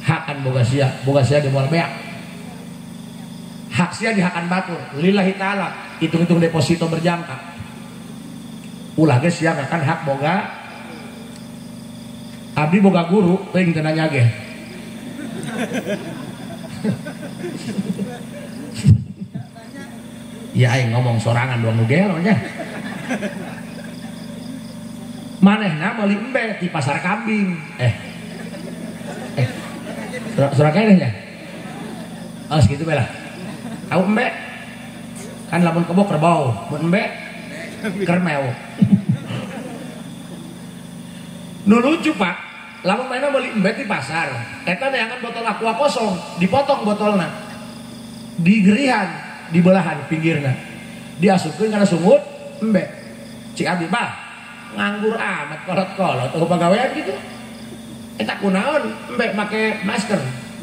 Hakan boga sia di moal beak. Hak sia dihakan batur, lillahi taala, hitung-hitung deposito berjangka. Ulah ge sia ngakan hak boga abdi boga guru, teuing teu nanya ge. Ya aing ngomong sorangan doang nu gelo nya. Manehna meuli embe di pasar kambing. Surah keneh nya. Oh segitu bae lah. Tahu embe? Kan lamun kebo kerbau, mun embe kermeo. Nu lucu Pak, lamun mainna meuli embe di pasar, eta neangan botol aqua kosong, dipotong botolna. Digerihan, dibelahan pinggirna. Diasupkeun kana sungut embe. Cik abdi bah, nganggur amat kolot-kolot eueuh pagawean gitu. Eta kunaon embe make masker.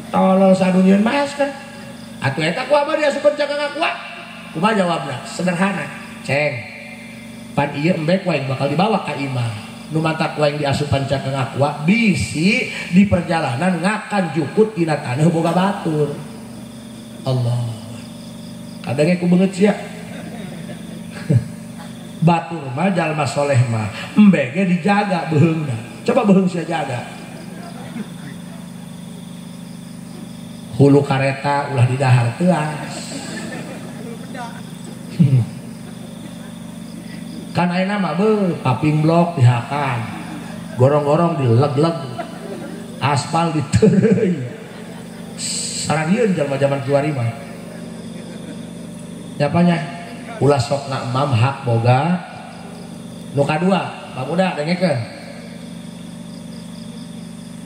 Tolol sadunyieun masker. Atuh eta ku abah diasupkeun cakang aqua. Kumaha jawabna? Sederhana. Ceng. Pan ieu embe ku aing bakal dibawa ka imah. Nu matak ku aing diasupan cakang aqua bisi di perjalanan ngakan jukut dina taneuh boga batur. Allah. Kadang ku beungeut sia. Batur mah jalma soleh mah embe ge dijaga beuheungna. Coba beuheung sia jaga. Hulu kareta ulah didahar teuas. Kan ayeuna mah beuh paping blok dihakan. Gorong-gorong dileg-leg. Aspal diteureuy. Sarangieun jalma jaman kiwari mah. Nyapanya? Ulah sok na emam hak boga. Nu kadua, pamuda dengekeun.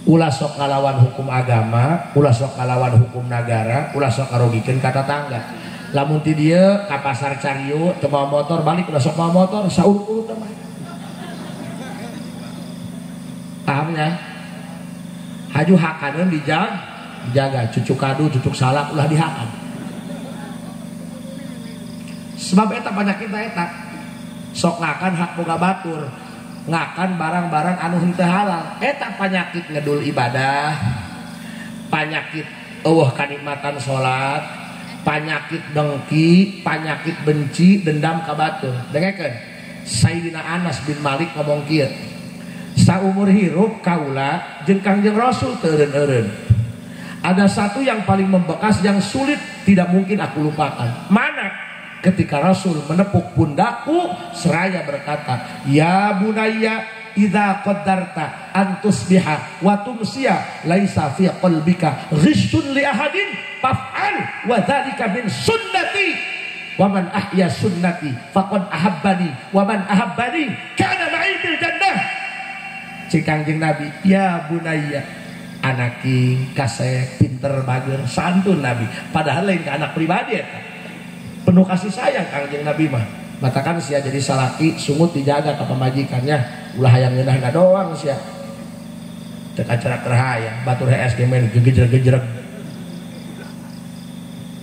Ulah sok ngalawan hukum agama, ulah sok ngalawan hukum nagara, ulah sok ngarugikeun ka tatangga. Lamun ti dieu ka pasar Cariu teu mawa motor balik ulah sok mawa motor saur-urut mah. Pahamnya? Haju hakaneun dijaga, cucuk kadu, cucuk salak ulah dihakan. Sebab eta penyakit eta sok ngakan hak boga batur, ngakan barang-barang anu henteu halal. Eta penyakit ngedul ibadah, penyakit eueuh kanikmatan salat, penyakit dengki, penyakit benci, dendam ka batur. Dengekeun, Sayyidina Anas bin Malik ngomong kieu, saumur hirup kaula jeung Kangjeng Rasul teu eureun-eureun. Ada satu yang paling membekas yang sulit tidak mungkin aku lupakan. Mana? Ketika Rasul menepuk pundakku seraya berkata, ya bunayya idza qaddarta an tusbiha wa tumsiya laisa fi qalbika ghishun li ahadin faf'al wa dzalika min sunnati wa man ahya sunnati faqad ahabbani wa man ahabbani kana ma'i fil jannah. Cik Kangjeng Nabi, ya bunayya, anaki kasep pinter bager santun Nabi, padahal lain ke anak pribadi eta. Penuh kasih sayang Kangjeng Nabi mah. Matakan sia jadi salaki sungut dijaga ke pamajikannya, ulah hayang ngeunah doang sia. Cek acara keur hayang, batur hees ge main gegejreg-gejreg.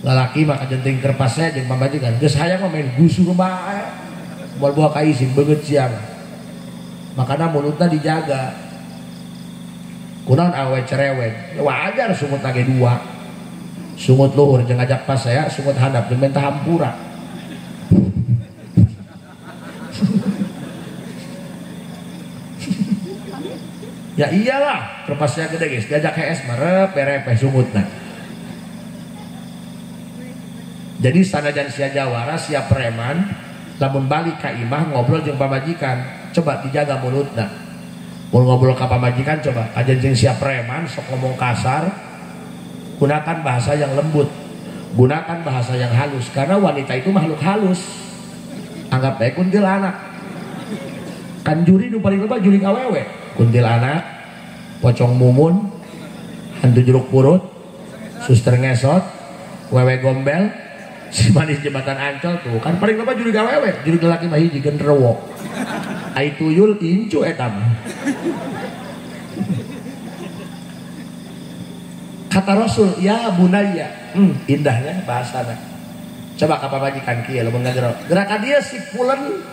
Lalaki mah kajenting kerpasnya jeung pamajikan, geus hayang mah main gusur bae. Moal buah ka isin beungeut sia mah. Makana mulutna dijaga. Kunaon awe cerewet? Wajar sungut ge dua. Sungut luhur jeung ngajak pasea, sungut handap jeung minta hampura. Ya iyalah, kerpasnya gede guys, diajak hees merep perepeh sungutna. Jadi sanajan sia jawara, sia preman, lamun balik ka imah ngobrol jeung pamajikan, coba dijaga mulutna. Mun ngobrol ka pamajikan coba kajen jeung sia preman sok ngomong kasar. Gunakan bahasa yang lembut, gunakan bahasa yang halus, karena wanita itu makhluk halus. Anggap baik kuntilanak. Kan juri nu paling loba juri awewe, kuntilanak, pocong mumun, hantu jeruk purut, suster ngesot, wewe gombel, si manis jembatan Ancol tuh kan paling loba juri awewe, juri lelaki mah hiji genderuwo. Ai tuyul incu eta mah. Kata Rasul, ya bunayya, indahnya bahasana. Coba ka pamajikan kieu lamun ngagero. Gerakan dia si pulen.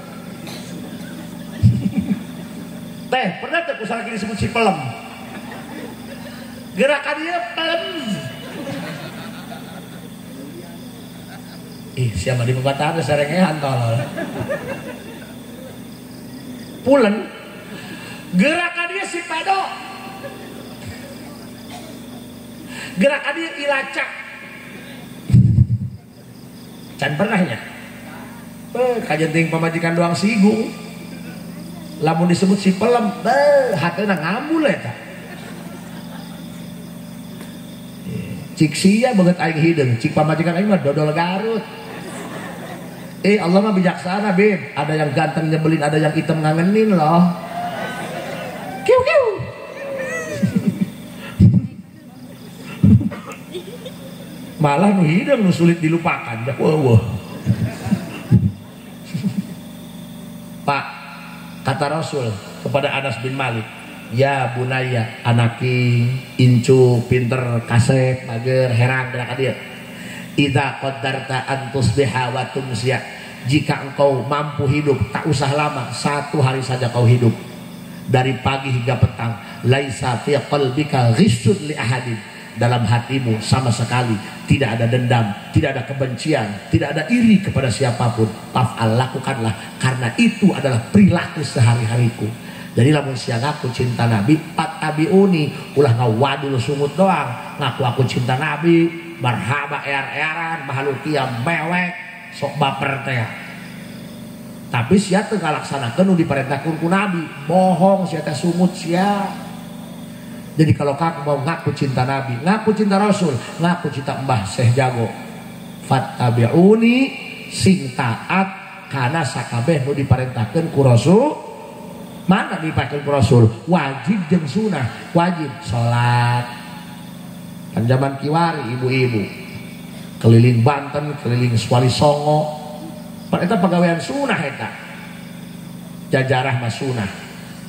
Teh, pernah teh ku salaki disebut si pelem. Gerakan dia pelem. Ih, siapa di pepatahan sarengehan tolol. Pulen. Gerakan dia si pedo. Gerakan dia ilacak. Can pernahnya. Kajenting pamajikan doang sigung. Lamun disebut si pelem, hatena ngamul eta. Cik sia beungeut aing hideung, cik pamajikan aing mah dodol Garut. Allah mah bijaksana, Beb. Ada yang ganteng nyebelin, ada yang hitam ngangenin loh. Kiu kiu. Malah nu hideung nu sulit dilupakan. Wah. Pak, kata Rasul kepada Anas bin Malik, ya bunaya, anaki, incu, pinter, kasep, mager, herang, gerak dia. Idza qaddarta an tusbiha wa tumsiya. Jika engkau mampu hidup, tak usah lama, satu hari saja kau hidup. Dari pagi hingga petang, laisa fi qalbika ghissun li ahadin. Dalam hatimu sama sekali tidak ada dendam, tidak ada kebencian, tidak ada iri kepada siapapun. Taf'al, lakukanlah, karena itu adalah perilaku sehari-hariku. Jadi lamun sia ngaku cinta Nabi, fattabiuni, ulah ngawadul sungut doang. Ngaku aku cinta Nabi, marhaba er-eran, mahalukia mewek, sok baper teh. Tapi sia teu ngalaksanakeun nu diperintahkeun ku Nabi, bohong sia teh, sungut sia. Jadi kalau kamu mau ngaku cinta Nabi, ngaku cinta Rasul, ngaku cinta Mbah Syekh Jago, fattabi'uni, sing taat kana sakabeh nu diparentahkeun ku Rasul. Mana diparentahkeun ku Rasul? Wajib jeung sunah, wajib salat. Kan zaman kiwari ibu-ibu keliling Banten, keliling Wali Songo. Pan eta pagawean sunah eta. Jajarah mah sunah.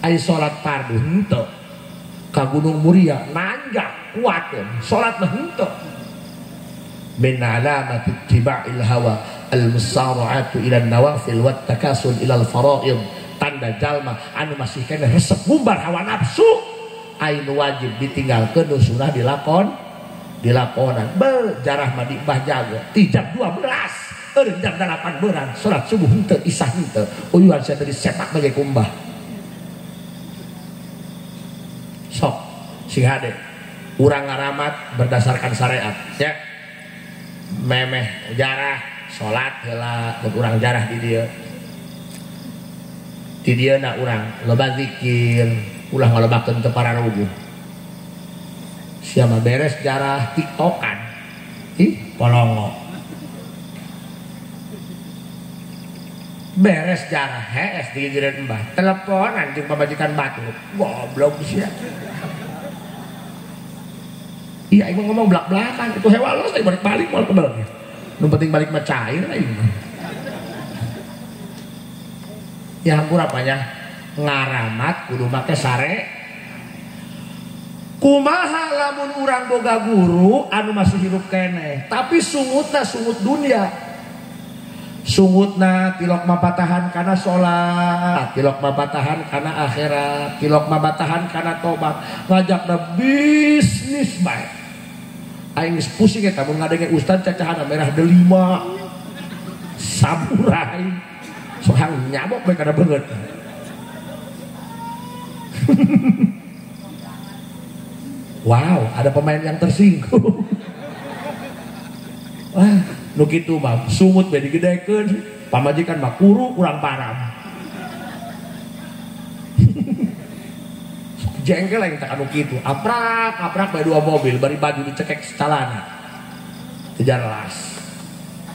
Ai salat fardu henteu. Ka Gunung Muria nanjak kuateun salat mah henteu. Min alamati ittiba'il hawa al-musara'atu ila an-nawafil wat takasul ila al-fara'id. Tanda jalma anu masih keneh resep ngumbar hawa nafsu, ai nu wajib ditinggalkeun nu sunah dilakonan. Be jarah mah di Mbah Jago ti jam 12 eureun jam 8 beurang salat subuh henteu, isah henteu, uyuhan sia teh disepak bae ku Mbah. Sok sing hade urang ngaramat berdasarkan syariat ya. Memeh jarah salat heula, mun urang jarah di dieu. Di dieu na urang loba zikir, ulah ngalobakeun teu pararuguh. Sia mah beres jarah tiktokan. Ih, polongo. Beres jarah hees digigireun Mbah, teleponan jeung pamajikan batur. Goblok sia. Iya, aing ngomong belak-belakan, itu hewalos teh balik-balik moal kebel. Nu penting balik mah cair aing mah. Ya hampura apanya? Ngaramat kudu make sare. Kumaha lamun urang boga guru anu masih hirup keneh, tapi sungutna sungut dunia. Sungutna tilok mapatahan kana salat, tilok mapatahan kana akhirat, tilok mapatahan kana tobat, ngajakna bisnis bae. Aing geus pusing eta mun ngadenge ustad cacahana merah delima. Samurai. Sok hang nyabok bae kana beungeut. Wow, ada pemain yang tersinggung. Wah, nu kitu mah sungut bae digedekeun, pamajikan mah kuru urang param. Jengkel aing teh anu kitu, aprak-aprak bae dua mobil bari baju dicekek secalana. Teu jelas.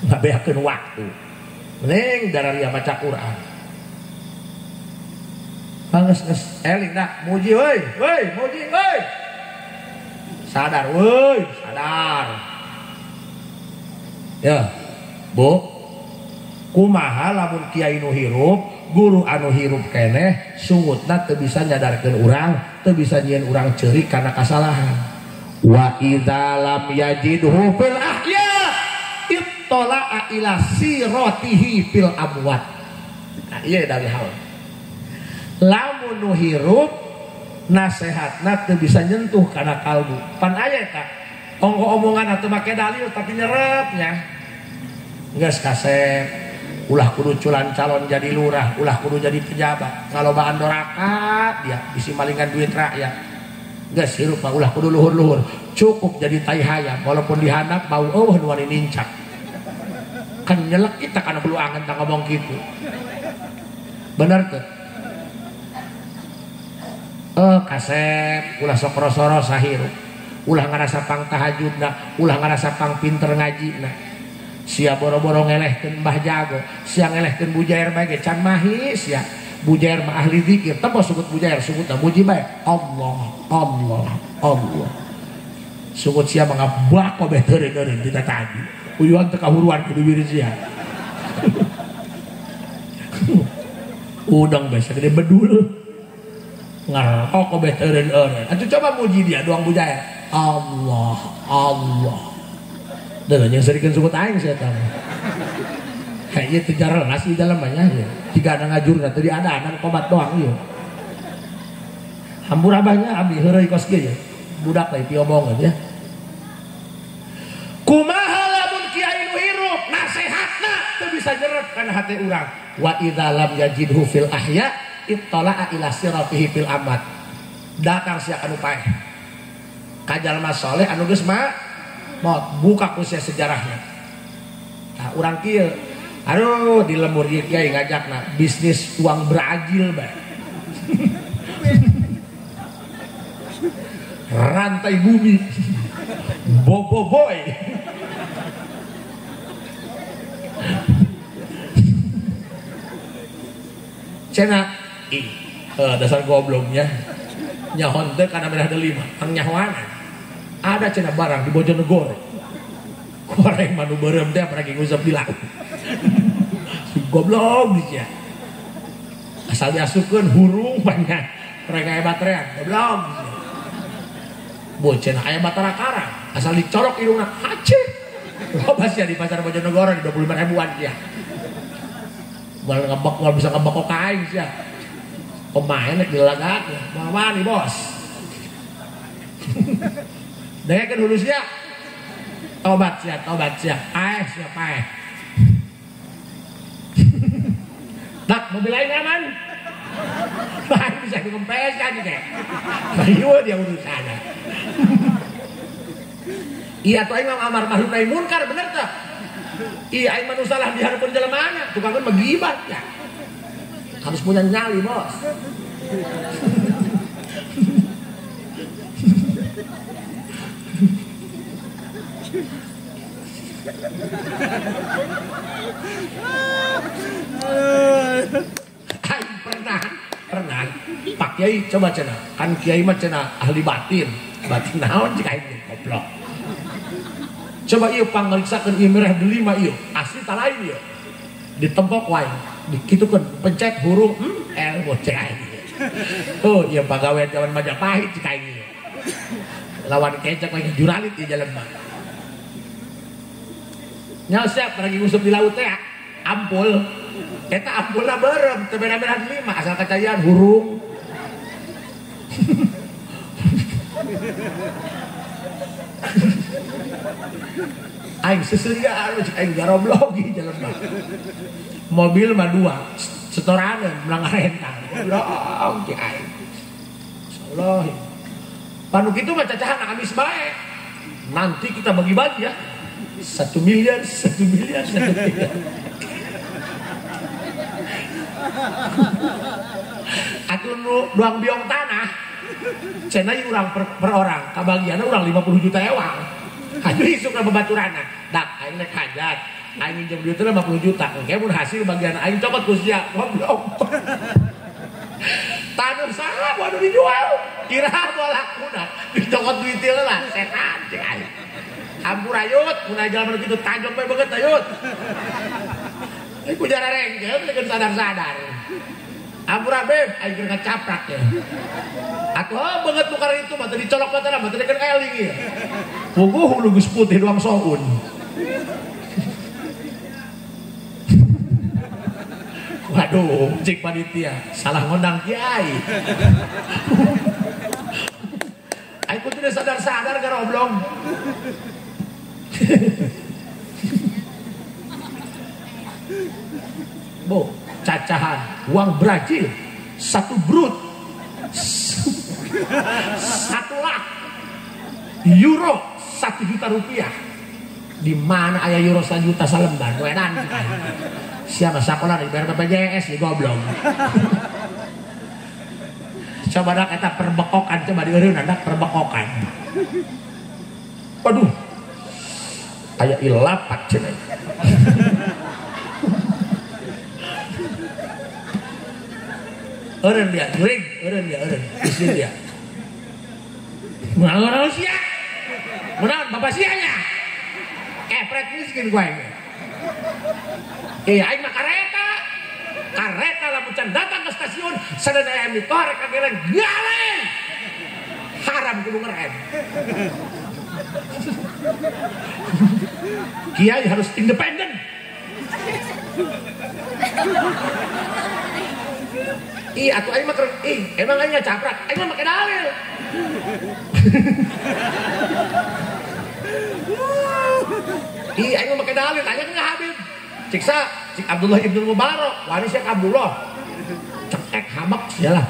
Ngabeakeun waktu. Mending dararia maca Quran. Panges geus eling dah, muji euy, euy, muji euy. Sadar euy, sadar. Ya, Bu, kumaha lamun kiai nu hirup, guru anu hirup keneh, sungutna teu bisa nyadarkeun urang, teu bisa nyieun urang ceurik kana kasalahan. Wa idza lam yajidhu fil ahya ittala'a ila siratihi fil amwat. Nah, ieu dari haul. Lamun nu hirup nasehatna teu bisa nyentuh kana kalbu. Pan aya eta ongko omongan atau make dalil tapi nyerepnya. Geus kasep, ulah kudu culan calon jadi lurah, ulah kudu jadi pejabat, ngalobaan doraka dia bisi malingan duit rakyat. Geus hirup mah ulah kudu luhur-luhur, cukup jadi tai hayam walaupun dihandap bau eueuh nu wani nincak. Kan nyelek kita kana bulu angen tah ngomong kitu. Bener teu? Kasep, ulah sok rasa-rasa hirup, ulah ngarasa pang tahajudna, ulah ngarasa pang pinter ngajina. Sia boro-boro ngelehkeun Mbah Jago, sia ngelehkeun Bujair bae ge can mahi sia. Bujair mah ahli zikir, teu sebut Bujair, sebutna muji bae. Allah, Allah, Allah. Sungut sia mah ngabak kabeh teureun-eureun ti tadi. Uyuhan teu kahuruan ku bibir sia. Udang bae sagede bedul. Ngarokok kabeh teureun-eureun. Atuh coba muji dia doang Bujair. Allah, Allah. Dan yang serikeun sungut aing sia eta. Heh ieu teu jarelas di dalam banyak ya. Jika ada ngajurna teu diadanan komat doang ieu. Hampura abahnya abdi heureuy kos kieu ya. Budak teh piomongan ya. Kumaha lamun kiai nu hirup nasehatna teu bisa nyerep kana hate urang. Wa idza lam yajidhu fil ahya ittala'a ila siratihi fil amad. Datang sia anu paeh. Ka jalma saleh anu geus maot, buka ku sia sejarahnya. Tah urang kieu, aduh di lembur ieu kiai ngajakna bisnis uang Brazil bae. Rantai bumi. Bobo boy. Cenah ih, dasar gobloknya. Nyahon teh kana merah delima, ang nyahoanan. Ada cenah barang di Bojonegoro. Koreng manu beureum teh apalagi ngusap di laut. Goblok dia. Asal diasupkeun hurung banyak. Mereka aya baterai, goblok. Bocen aya batara karang, asal dicorok irungna hacet. Loba sia di pasar Bojonegoro di 25 ribuan sia. Moal ngebek, moal bisa ngebek kok aing sia. Pemain rek dilagak, moal wani bos. Dengekeun hulu sia. Tobat sia, paeh sia paeh. Dak mobil lain aman. Lain bisa dikempes kan kayak. Riweuh dia urusanna. Iya tuh aing mah amar ma'ruf nahi munkar bener tah. Iya aing mah nu salah di hareupeun jelemana, tukangkeun mah gibah ya. Harus punya nyali, bos. Aing pernah Pak Kiai coba cenah, kan Kiai mah cenah ahli batin. Batin naon cik aing goblok. Coba ieu pangriksakeun ieu merah delima ieu, asli ta lain ieu. Ditempok wae, dikitukeun pencet hurung L bocah aing. Oh, ieu pagawean jaman Majapahit cik aing ieu. Lawan kecak lagi juralit ieu jelema. Nya siap lagi nguseup di laut teh ampul. Eta ampulna beureum teu beda-beda delima asal kacayaan hurung. Aing seseriaan aing garoblog jelema. Mobil mah dua, setoraneun melang rental. Goblok cek aing. Insyaallah. Panu kitu mah cacahan amis bae. Nanti kita bagi-bagi ya. 1 miliar, 1 miliar, 1 miliar. Atuh nu doang biong tanah. Cenah urang per orang, kabagianna urang 50 juta ewang. Aduh isukna babaturanna. Dak aing rek hajat. Aing minjem duit 50 juta. Engke mun hasil bagian aing cokot ku sia. Goblok. Taneuh saha waduh dijual. Iraha moal lakuna. Dicokot duit heula setan cek aing. Ampur ayut, mun aya jalma kitu tajong bae beungeut ayut. Aing ku jararengkeun teu sadar-sadar. Ampur abeb, aing keur ngacaprak ya. Atuh beungeut nu karena itu mah teu dicolok mah teh mah teu dikeun eling ieu. Puguh hulu geus putih doang soun. Waduh, cik panitia, salah ngondang kiai. Aing kudu sadar-sadar garoblong. Bo, cacahan uang Brazil 1 brut 1 lak euro 1 juta rupiah. Di mana aya euro 1 juta salembar wedan. Siapa sakola dibayar BPJS di goblok. Coba dak eta perbekokan, coba dieureun dak perbekokan. Waduh. Aya ilapat cenah. Eureun dia, gering, eureun dia, eureun. Isin dia. Mun sia. Mun bapak sia nya. Pret miskin ku aing. Aing mah kareta. Kareta lamun can datang ke stasiun sadaya aya mitorek ka geleng galeng. Haram kudu ngerem. Kiai harus independen. Ih, atuh aing mah emang aing ngacaprak, aing mah make dalil. Ih, aing mah make dalil, tanya ke Habib. Ciksa, cik Abdullah ibnu Mubarak, wani Syekh Abdullah. Cekek hamak sialah.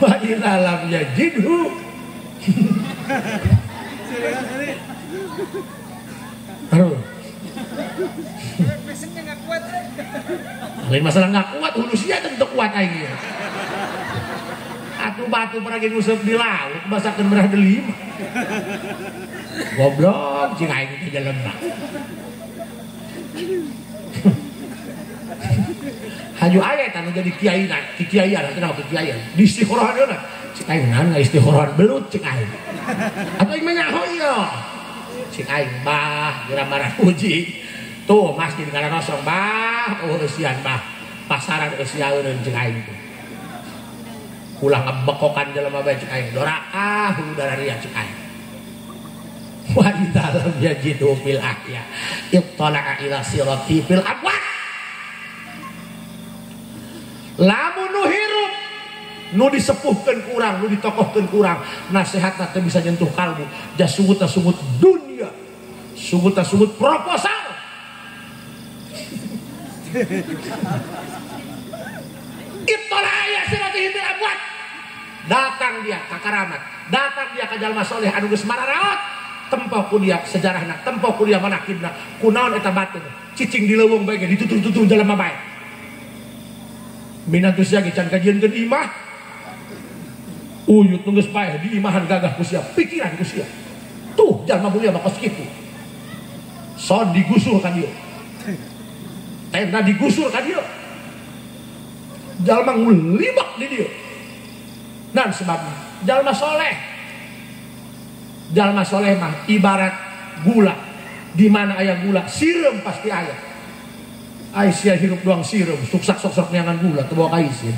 Wa idza lam yajidhu. Aduh. Lain masalah nggak kuat, hulu sia tentu kuat aing ieu. Atuh batu pernah nguseup di laut, basakeun merah delima. Goblok cing aing teh jelema. Haju aya eta nu jadi kiai na, kiaian atuh nama kiaian. Di istikhorohan heula. Cik aing naon ngaistikhorahan belut cik aing. Atuh aing mah nyaho ieu. Cik aing bah geura marah puji. Tuh masjid ngalarosong bah, oh eusian bah. Pasaran eusiaeun cik aing tuh. Ulah ngebekokan jelema bae cik aing. Doraka hulu dararia cik aing. Wa idza lam yajidu fil ahya ittala'a ila sirati fil amwat. Lamun nu hirup nu disepuhkeun kurang, nu ditokohkeun kurang, nasihatna teu bisa nyentuh kalbu. Jasungut sungut dunia, sungut sungut proposal. Ittala'a ila sirati fil amwat. Datang dia ka karamat, datang dia ka jalma soleh anu geus mararaot. Tempo ku dia sejarahna, tempo ku dia manakibna, kunaon eta batur, cicing di leuweung bae ge ditutur-tutur jalma bae. Minantu sia ge can kajieunkeun imah. Uyut nu geus paeh di imahan gagah ku sia, pikiran ku sia. Tuh jalma mulia mah kos kitu. Son digusur ka dieu. Tenda digusur ka dieu. Jalma ngulibak di dieu. Dan sebabnya jalma soleh. Jalma soleh mah ibarat gula. Di mana aya gula, sireum pasti aya. Aisyah hirup doang sireum, suksak sok-sok neangan gula teu bawa ka isin.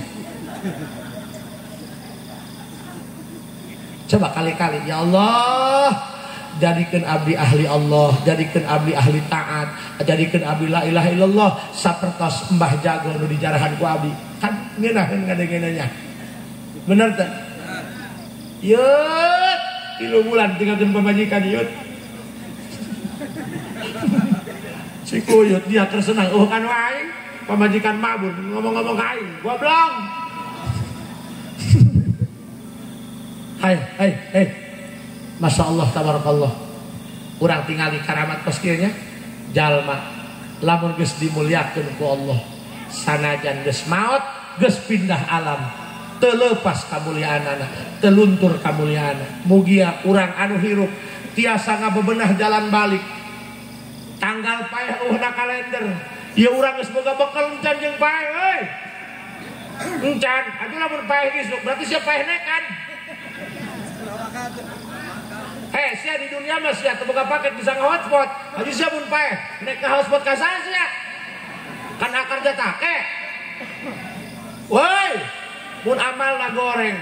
Coba kali-kali, ya Allah, jadikeun abdi ahli Allah, jadikeun abdi ahli taat, jadikeun abdi la ilaha illallah, sapertos Mbah Jago nu dijarahan ku abdi. Kan ngeunaheun ngadengeunanya. Bener teh? Yeut, 3 bulan tinggalkeun pamajikan yeut. Si kuyut dia tersenang, oh kan aing, pamajikan mabur ngomong-ngomong aing, goblok. Hai, hai, hai. Masya Allah, tabarakallah. Urang tingali karamat kos kieu nya. Jalma lamun geus dimuliakeun ku Allah, sanajan geus maot, geus pindah alam, teu leupas kamuliaanana, teu luntur kamuliaanana. Mugia urang anu hirup tiasa ngabebenah jalan balik. Tanggal paeh eueuhna kalender. Ieu urang geus boga bekel encan jeung paeh euy. Encan, atuh lamun paeh isuk berarti sia paeh nekan. Sia di dunia mah sia teu boga paket bisa nge-hotspot. Aju sia mun paeh nek nge-hotspot ka saha sia? Kan akar jatake. Woi, mun amalna goreng.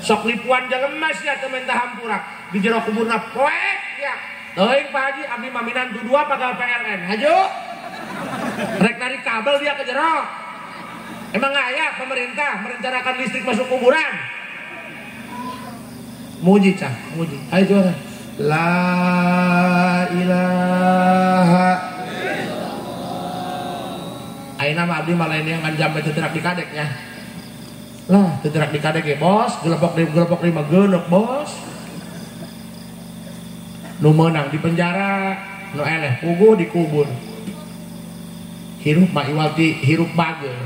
Sok lipuan jelema sia teu menta hampura. Di jero kuburna poek ya. Teuing Pak Haji abdi mah minantu 2 pegawai PLN. Hajo. Rek narik kabel dia ke jero. Emang aya pemerintah merencanakan listrik masuk kuburan? Muji cah, muji. Ayo juara. La ilaha illallah. Ayeuna mah abdi mah lain yang nganjam teu terak di kadek nya. Lah, teu terak di kadek ge, bos, gelepok 5 geuneup, bos. Nu meunang di penjara, nu eleh puguh dikubur. Hirup mah iwal ti hirup bager.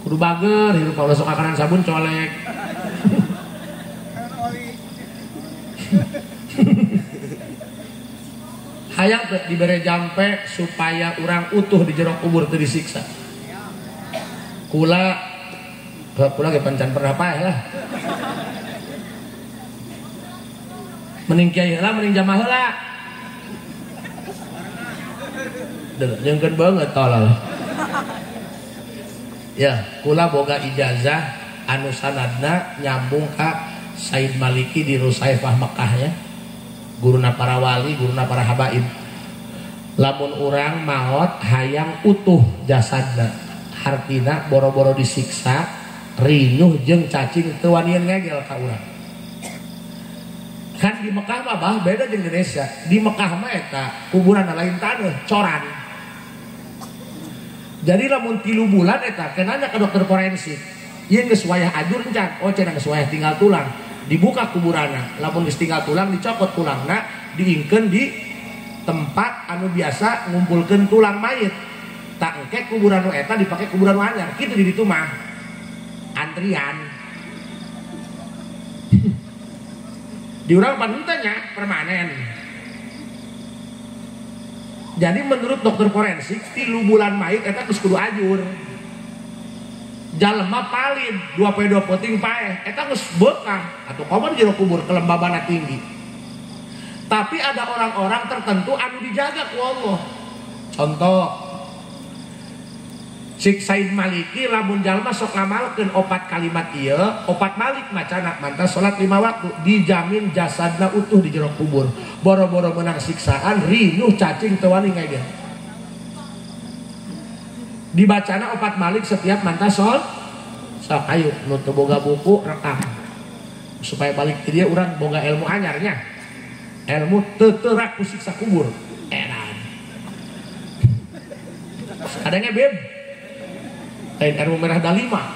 Kudu bager, hirup mah ulah sok makanan sabun colek. Hayang teu dibere jampe supaya urang utuh di jero kubur teu disiksa. Kula kula ge pancan pernah paeh lah. Mending kiai heula mending jamaah heula. Deuh, nyengkeun banget tolol. Ya, kula boga ijazah anu sanadna nyambung ka Said Maliki di Rusaifah Mekah ya. Guruna para wali, guruna para habaib. Lamun urang maot hayang utuh jasadna, hartina boro-boro disiksa, rinyuh jeung cacing teu wanian ngegel ka urang. Kan di Mekah mah bah beda jeung Indonesia. Di Mekah mah eta kuburan lain taneuh, coran. Jadi lamun 3 bulan eta kenanya ke dokter forensik. Ieu geus wayah ajur encan, oh cenah geus wayah tinggal tulang. Dibuka kuburanna, lamun geus tinggal tulang dicokot tulangna, diingkeun di tempat anu biasa ngumpulkeun tulang mayit. Tak engke kuburan nu eta dipake kuburan nu anyar, kitu di ditu mah. Antrian. Di urang pan henteu nya permanen. Jadi menurut dokter forensik 3 bulan mayit eta geus kudu ajur. Jalema palid 2 poe 2 peuting paeh eta geus beukah atuh komo di jero kubur kelembabanna tinggi. Tapi ada orang-orang tertentu anu dijaga ku Allah. Contoh Sik Said Maliki lamun jalma sok ngamalkeun 4 kalimat ieu, 4 malik macana mantas salat 5 waktu dijamin jasadna utuh di jero kubur. Boro-boro menang siksaan rinyuh cacing teu wani ngegel. Dibacana 4 malik setiap mantas sol sok ayo nu teu boga buku rekam supaya balik ke dia urang boga ilmu anyarnya, ilmu teu teurak ku siksa kubur. Edan adanya beb lain ilmu merah dalima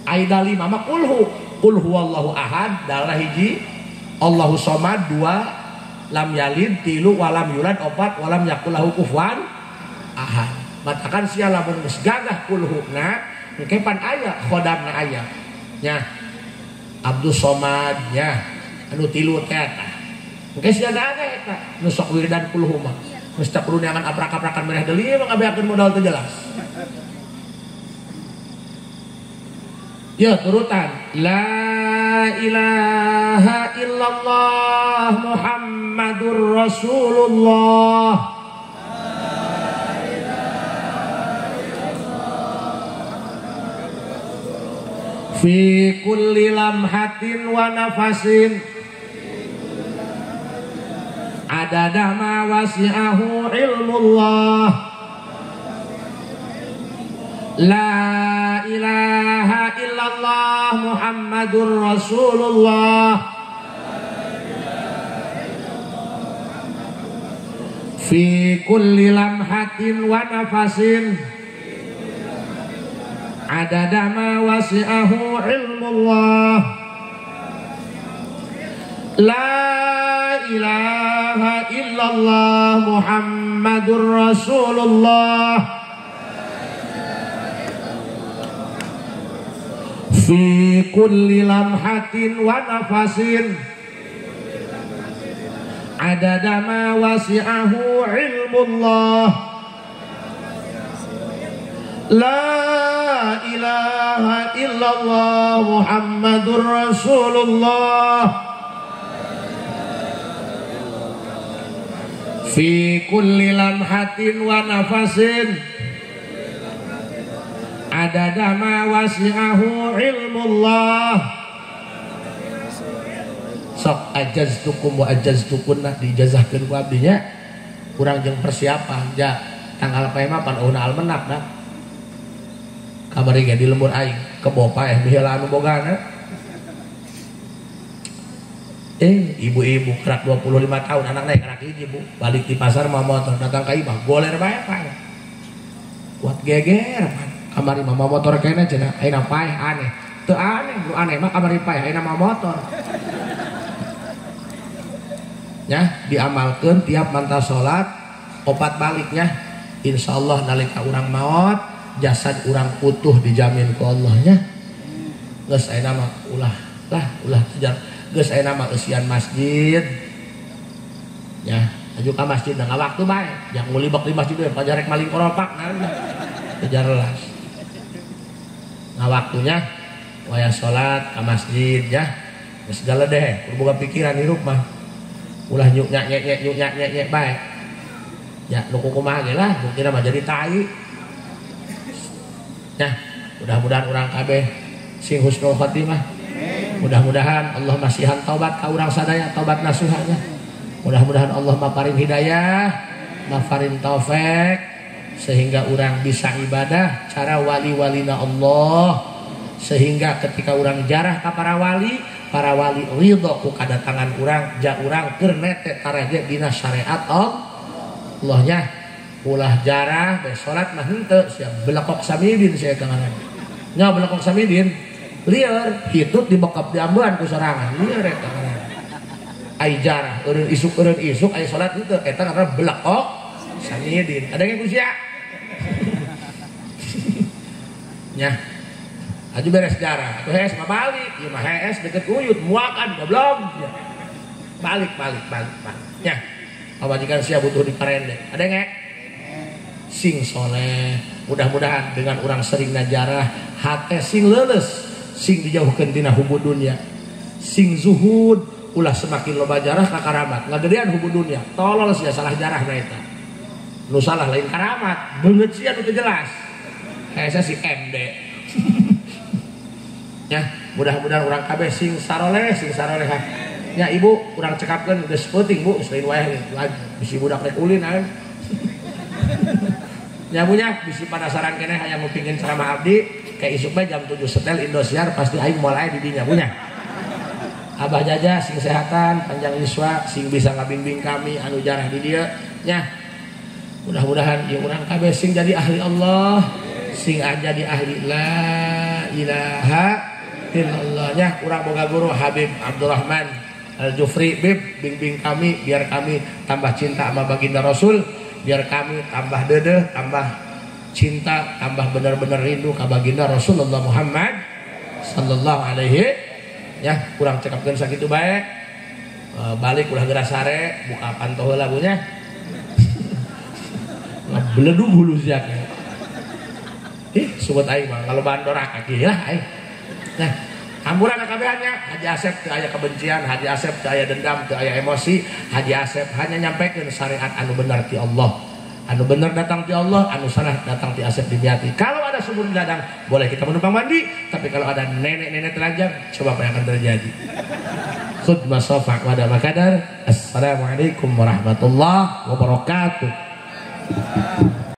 ai dalima mah kulhu kul huwallahu ahad dalah hiji, Allahu somad 2, lam yalid 3, walam yulad 4, walam yakul lahu kufuwan ahad. Matakan sia lamun geus gagah kulhuna engke pan aya khodamna aya nya Abdus Somad nya anu 3 teh eta engke sia gagah eta nu sok wiridan kulhu mah geus teu kudu neangan aprak-aprakan merah deui mah ngabeakeun modal teu jelas. Ya turutan la ilaha illallah Muhammadur Rasulullah. Fi kulli lamhatin wa nafasin adada ma wasi'ahu ilmullah. La ilaha illallah Muhammadur Rasulullah. Fi kulli lamhatin wa nafasin adada ma wasi'ahu ilmullah. La ilaha illallah Muhammadur Rasulullah. Fi kulli lamhatin wa nafasin adada ma wasi'ahu ilmullah. La ilaha illallah Muhammadur Rasulullah. Fi kulli lamhatin wa nafasin adada ma wasi'ahu ilmullah. Sok ajaztukum wa ajaztukunna diijazahkeun ku abdinya kurang jeung persiapan ja tanggal pae mah pan eueuna almenak dah. Kamari ge di lembur aing kebo paeh miheula anu bogana. Ibu-ibu kerak 25 tahun anakna kerak hiji bu balik di pasar mah motor datang ka imah goler bae paeh. Kuat geger pan. Kamari mah motor kene cenah ayeuna paeh aneh. Teu aneh, nu aneh mah kamari paeh ayeuna mah motor. Nya diamalkeun tiap mantas salat 4 baliknya. Insyaallah nalika urang maot jasad urang utuh dijamin ku Allah nya. Geus ayeuna mah ulah lah ulah tejar. Geus ayeuna mah eusian masjid. Ya, Aju ka masjid da ngawaktu bae, jang ngulibak di masjid we pajarek maling koropak nah. Jelas. Ngawaktunya waya salat ka masjid ya. Geus galedeh, kudu boga pikiran hirup mah. Ulah nyuk nyak nyek nyek nyuk nyak nyek nyek bae. Ya nu kumaha ge lah, buktina mah jadi tai. Nah, mudah-mudahan urang kabeh sing husnul khotimah. Mudah-mudahan Allah masihan taubat ka urang sadaya, taubat nasuhanya. Mudah-mudahan Allah maparin hidayah, maparin taufik sehingga urang bisa ibadah cara wali-walina Allah, sehingga ketika urang jarah ka para wali ridho ku kadatangan urang, ja urang keur nete taraje dina syariat Allahnya. Ulah jarah bae salat mah henteu sia belekok samidin sia eta ngaran. Nya belekok samidin lieur hitut dibekap diambean ku sorangan lieur eta ngaran. Ai jarah eureun isuk ai salat henteu eta ngaran belekok samidin. Ada yang ku sia? Nya. Aju beres jarah atuh hees mah balik, ieu mah hees deket uyut muakan goblok. Balik balik balik balik. Nya. Pamajikan sia butuh diparende. Ada yang sing soleh. Mudah-mudahan dengan orang sering najarah hate sing leuleus, sing dijauhkeun tina hubud dunia, sing zuhud, ulah semakin loba jarah ka karamat, ngagedean hubud dunia. Tolol sia salah jarah na eta. Nu salah lain karamat, beungeut sia nu teu jelas. Hese si MD. Ya, mudah-mudahan urang kabeh sing saroleh, sing sarolehah. Ya ibu, urang cekapkeun geus peuting Bu, selain wayah lagi bisi budak rek ulin aing. Ya punya bisi penasaran keneh hayang ngupingkeun ceramah abdi, kayak isuk bae jam 7 setel Indosiar pasti aing moal aya di dinya punya. Abah Jaja sing sehatan, panjang yuswa, sing bisa ngabimbing kami anu jarah di dieu nya. Mudah-mudahan ieu urang kabeh sing jadi ahli Allah, sing jadi ahli la ilaha illallah nya. Urang boga guru Habib Abdurrahman Al-Jufri Bib bimbing kami biar kami tambah cinta sama baginda Rasul, biar kami tambah dedeh, tambah cinta, tambah benar-benar rindu ka baginda Rasulullah Muhammad sallallahu alaihi ya. Kurang cekapkeun sakitu bae. Balik ulah geura sare, buka panto heula punya. Ngabeledug hulu sia. Ih, subut aing mah kalau bandora kaki lah aing. Nah, hamburan kabehannya Haji Asep teu aya kebencian, Haji Asep teu aya dendam, teu aya emosi. Haji Asep hanya nyampaikan syariat anu benar ti Allah. Anu benar datang ti Allah, anu salah datang ti Asep Dimyati. Kalau ada sumur di ladang, boleh kita menumpang mandi, tapi kalau ada nenek-nenek telanjang, coba apa yang akan terjadi. Khudma masafa wa dama kadar. Assalamualaikum warahmatullahi wabarakatuh.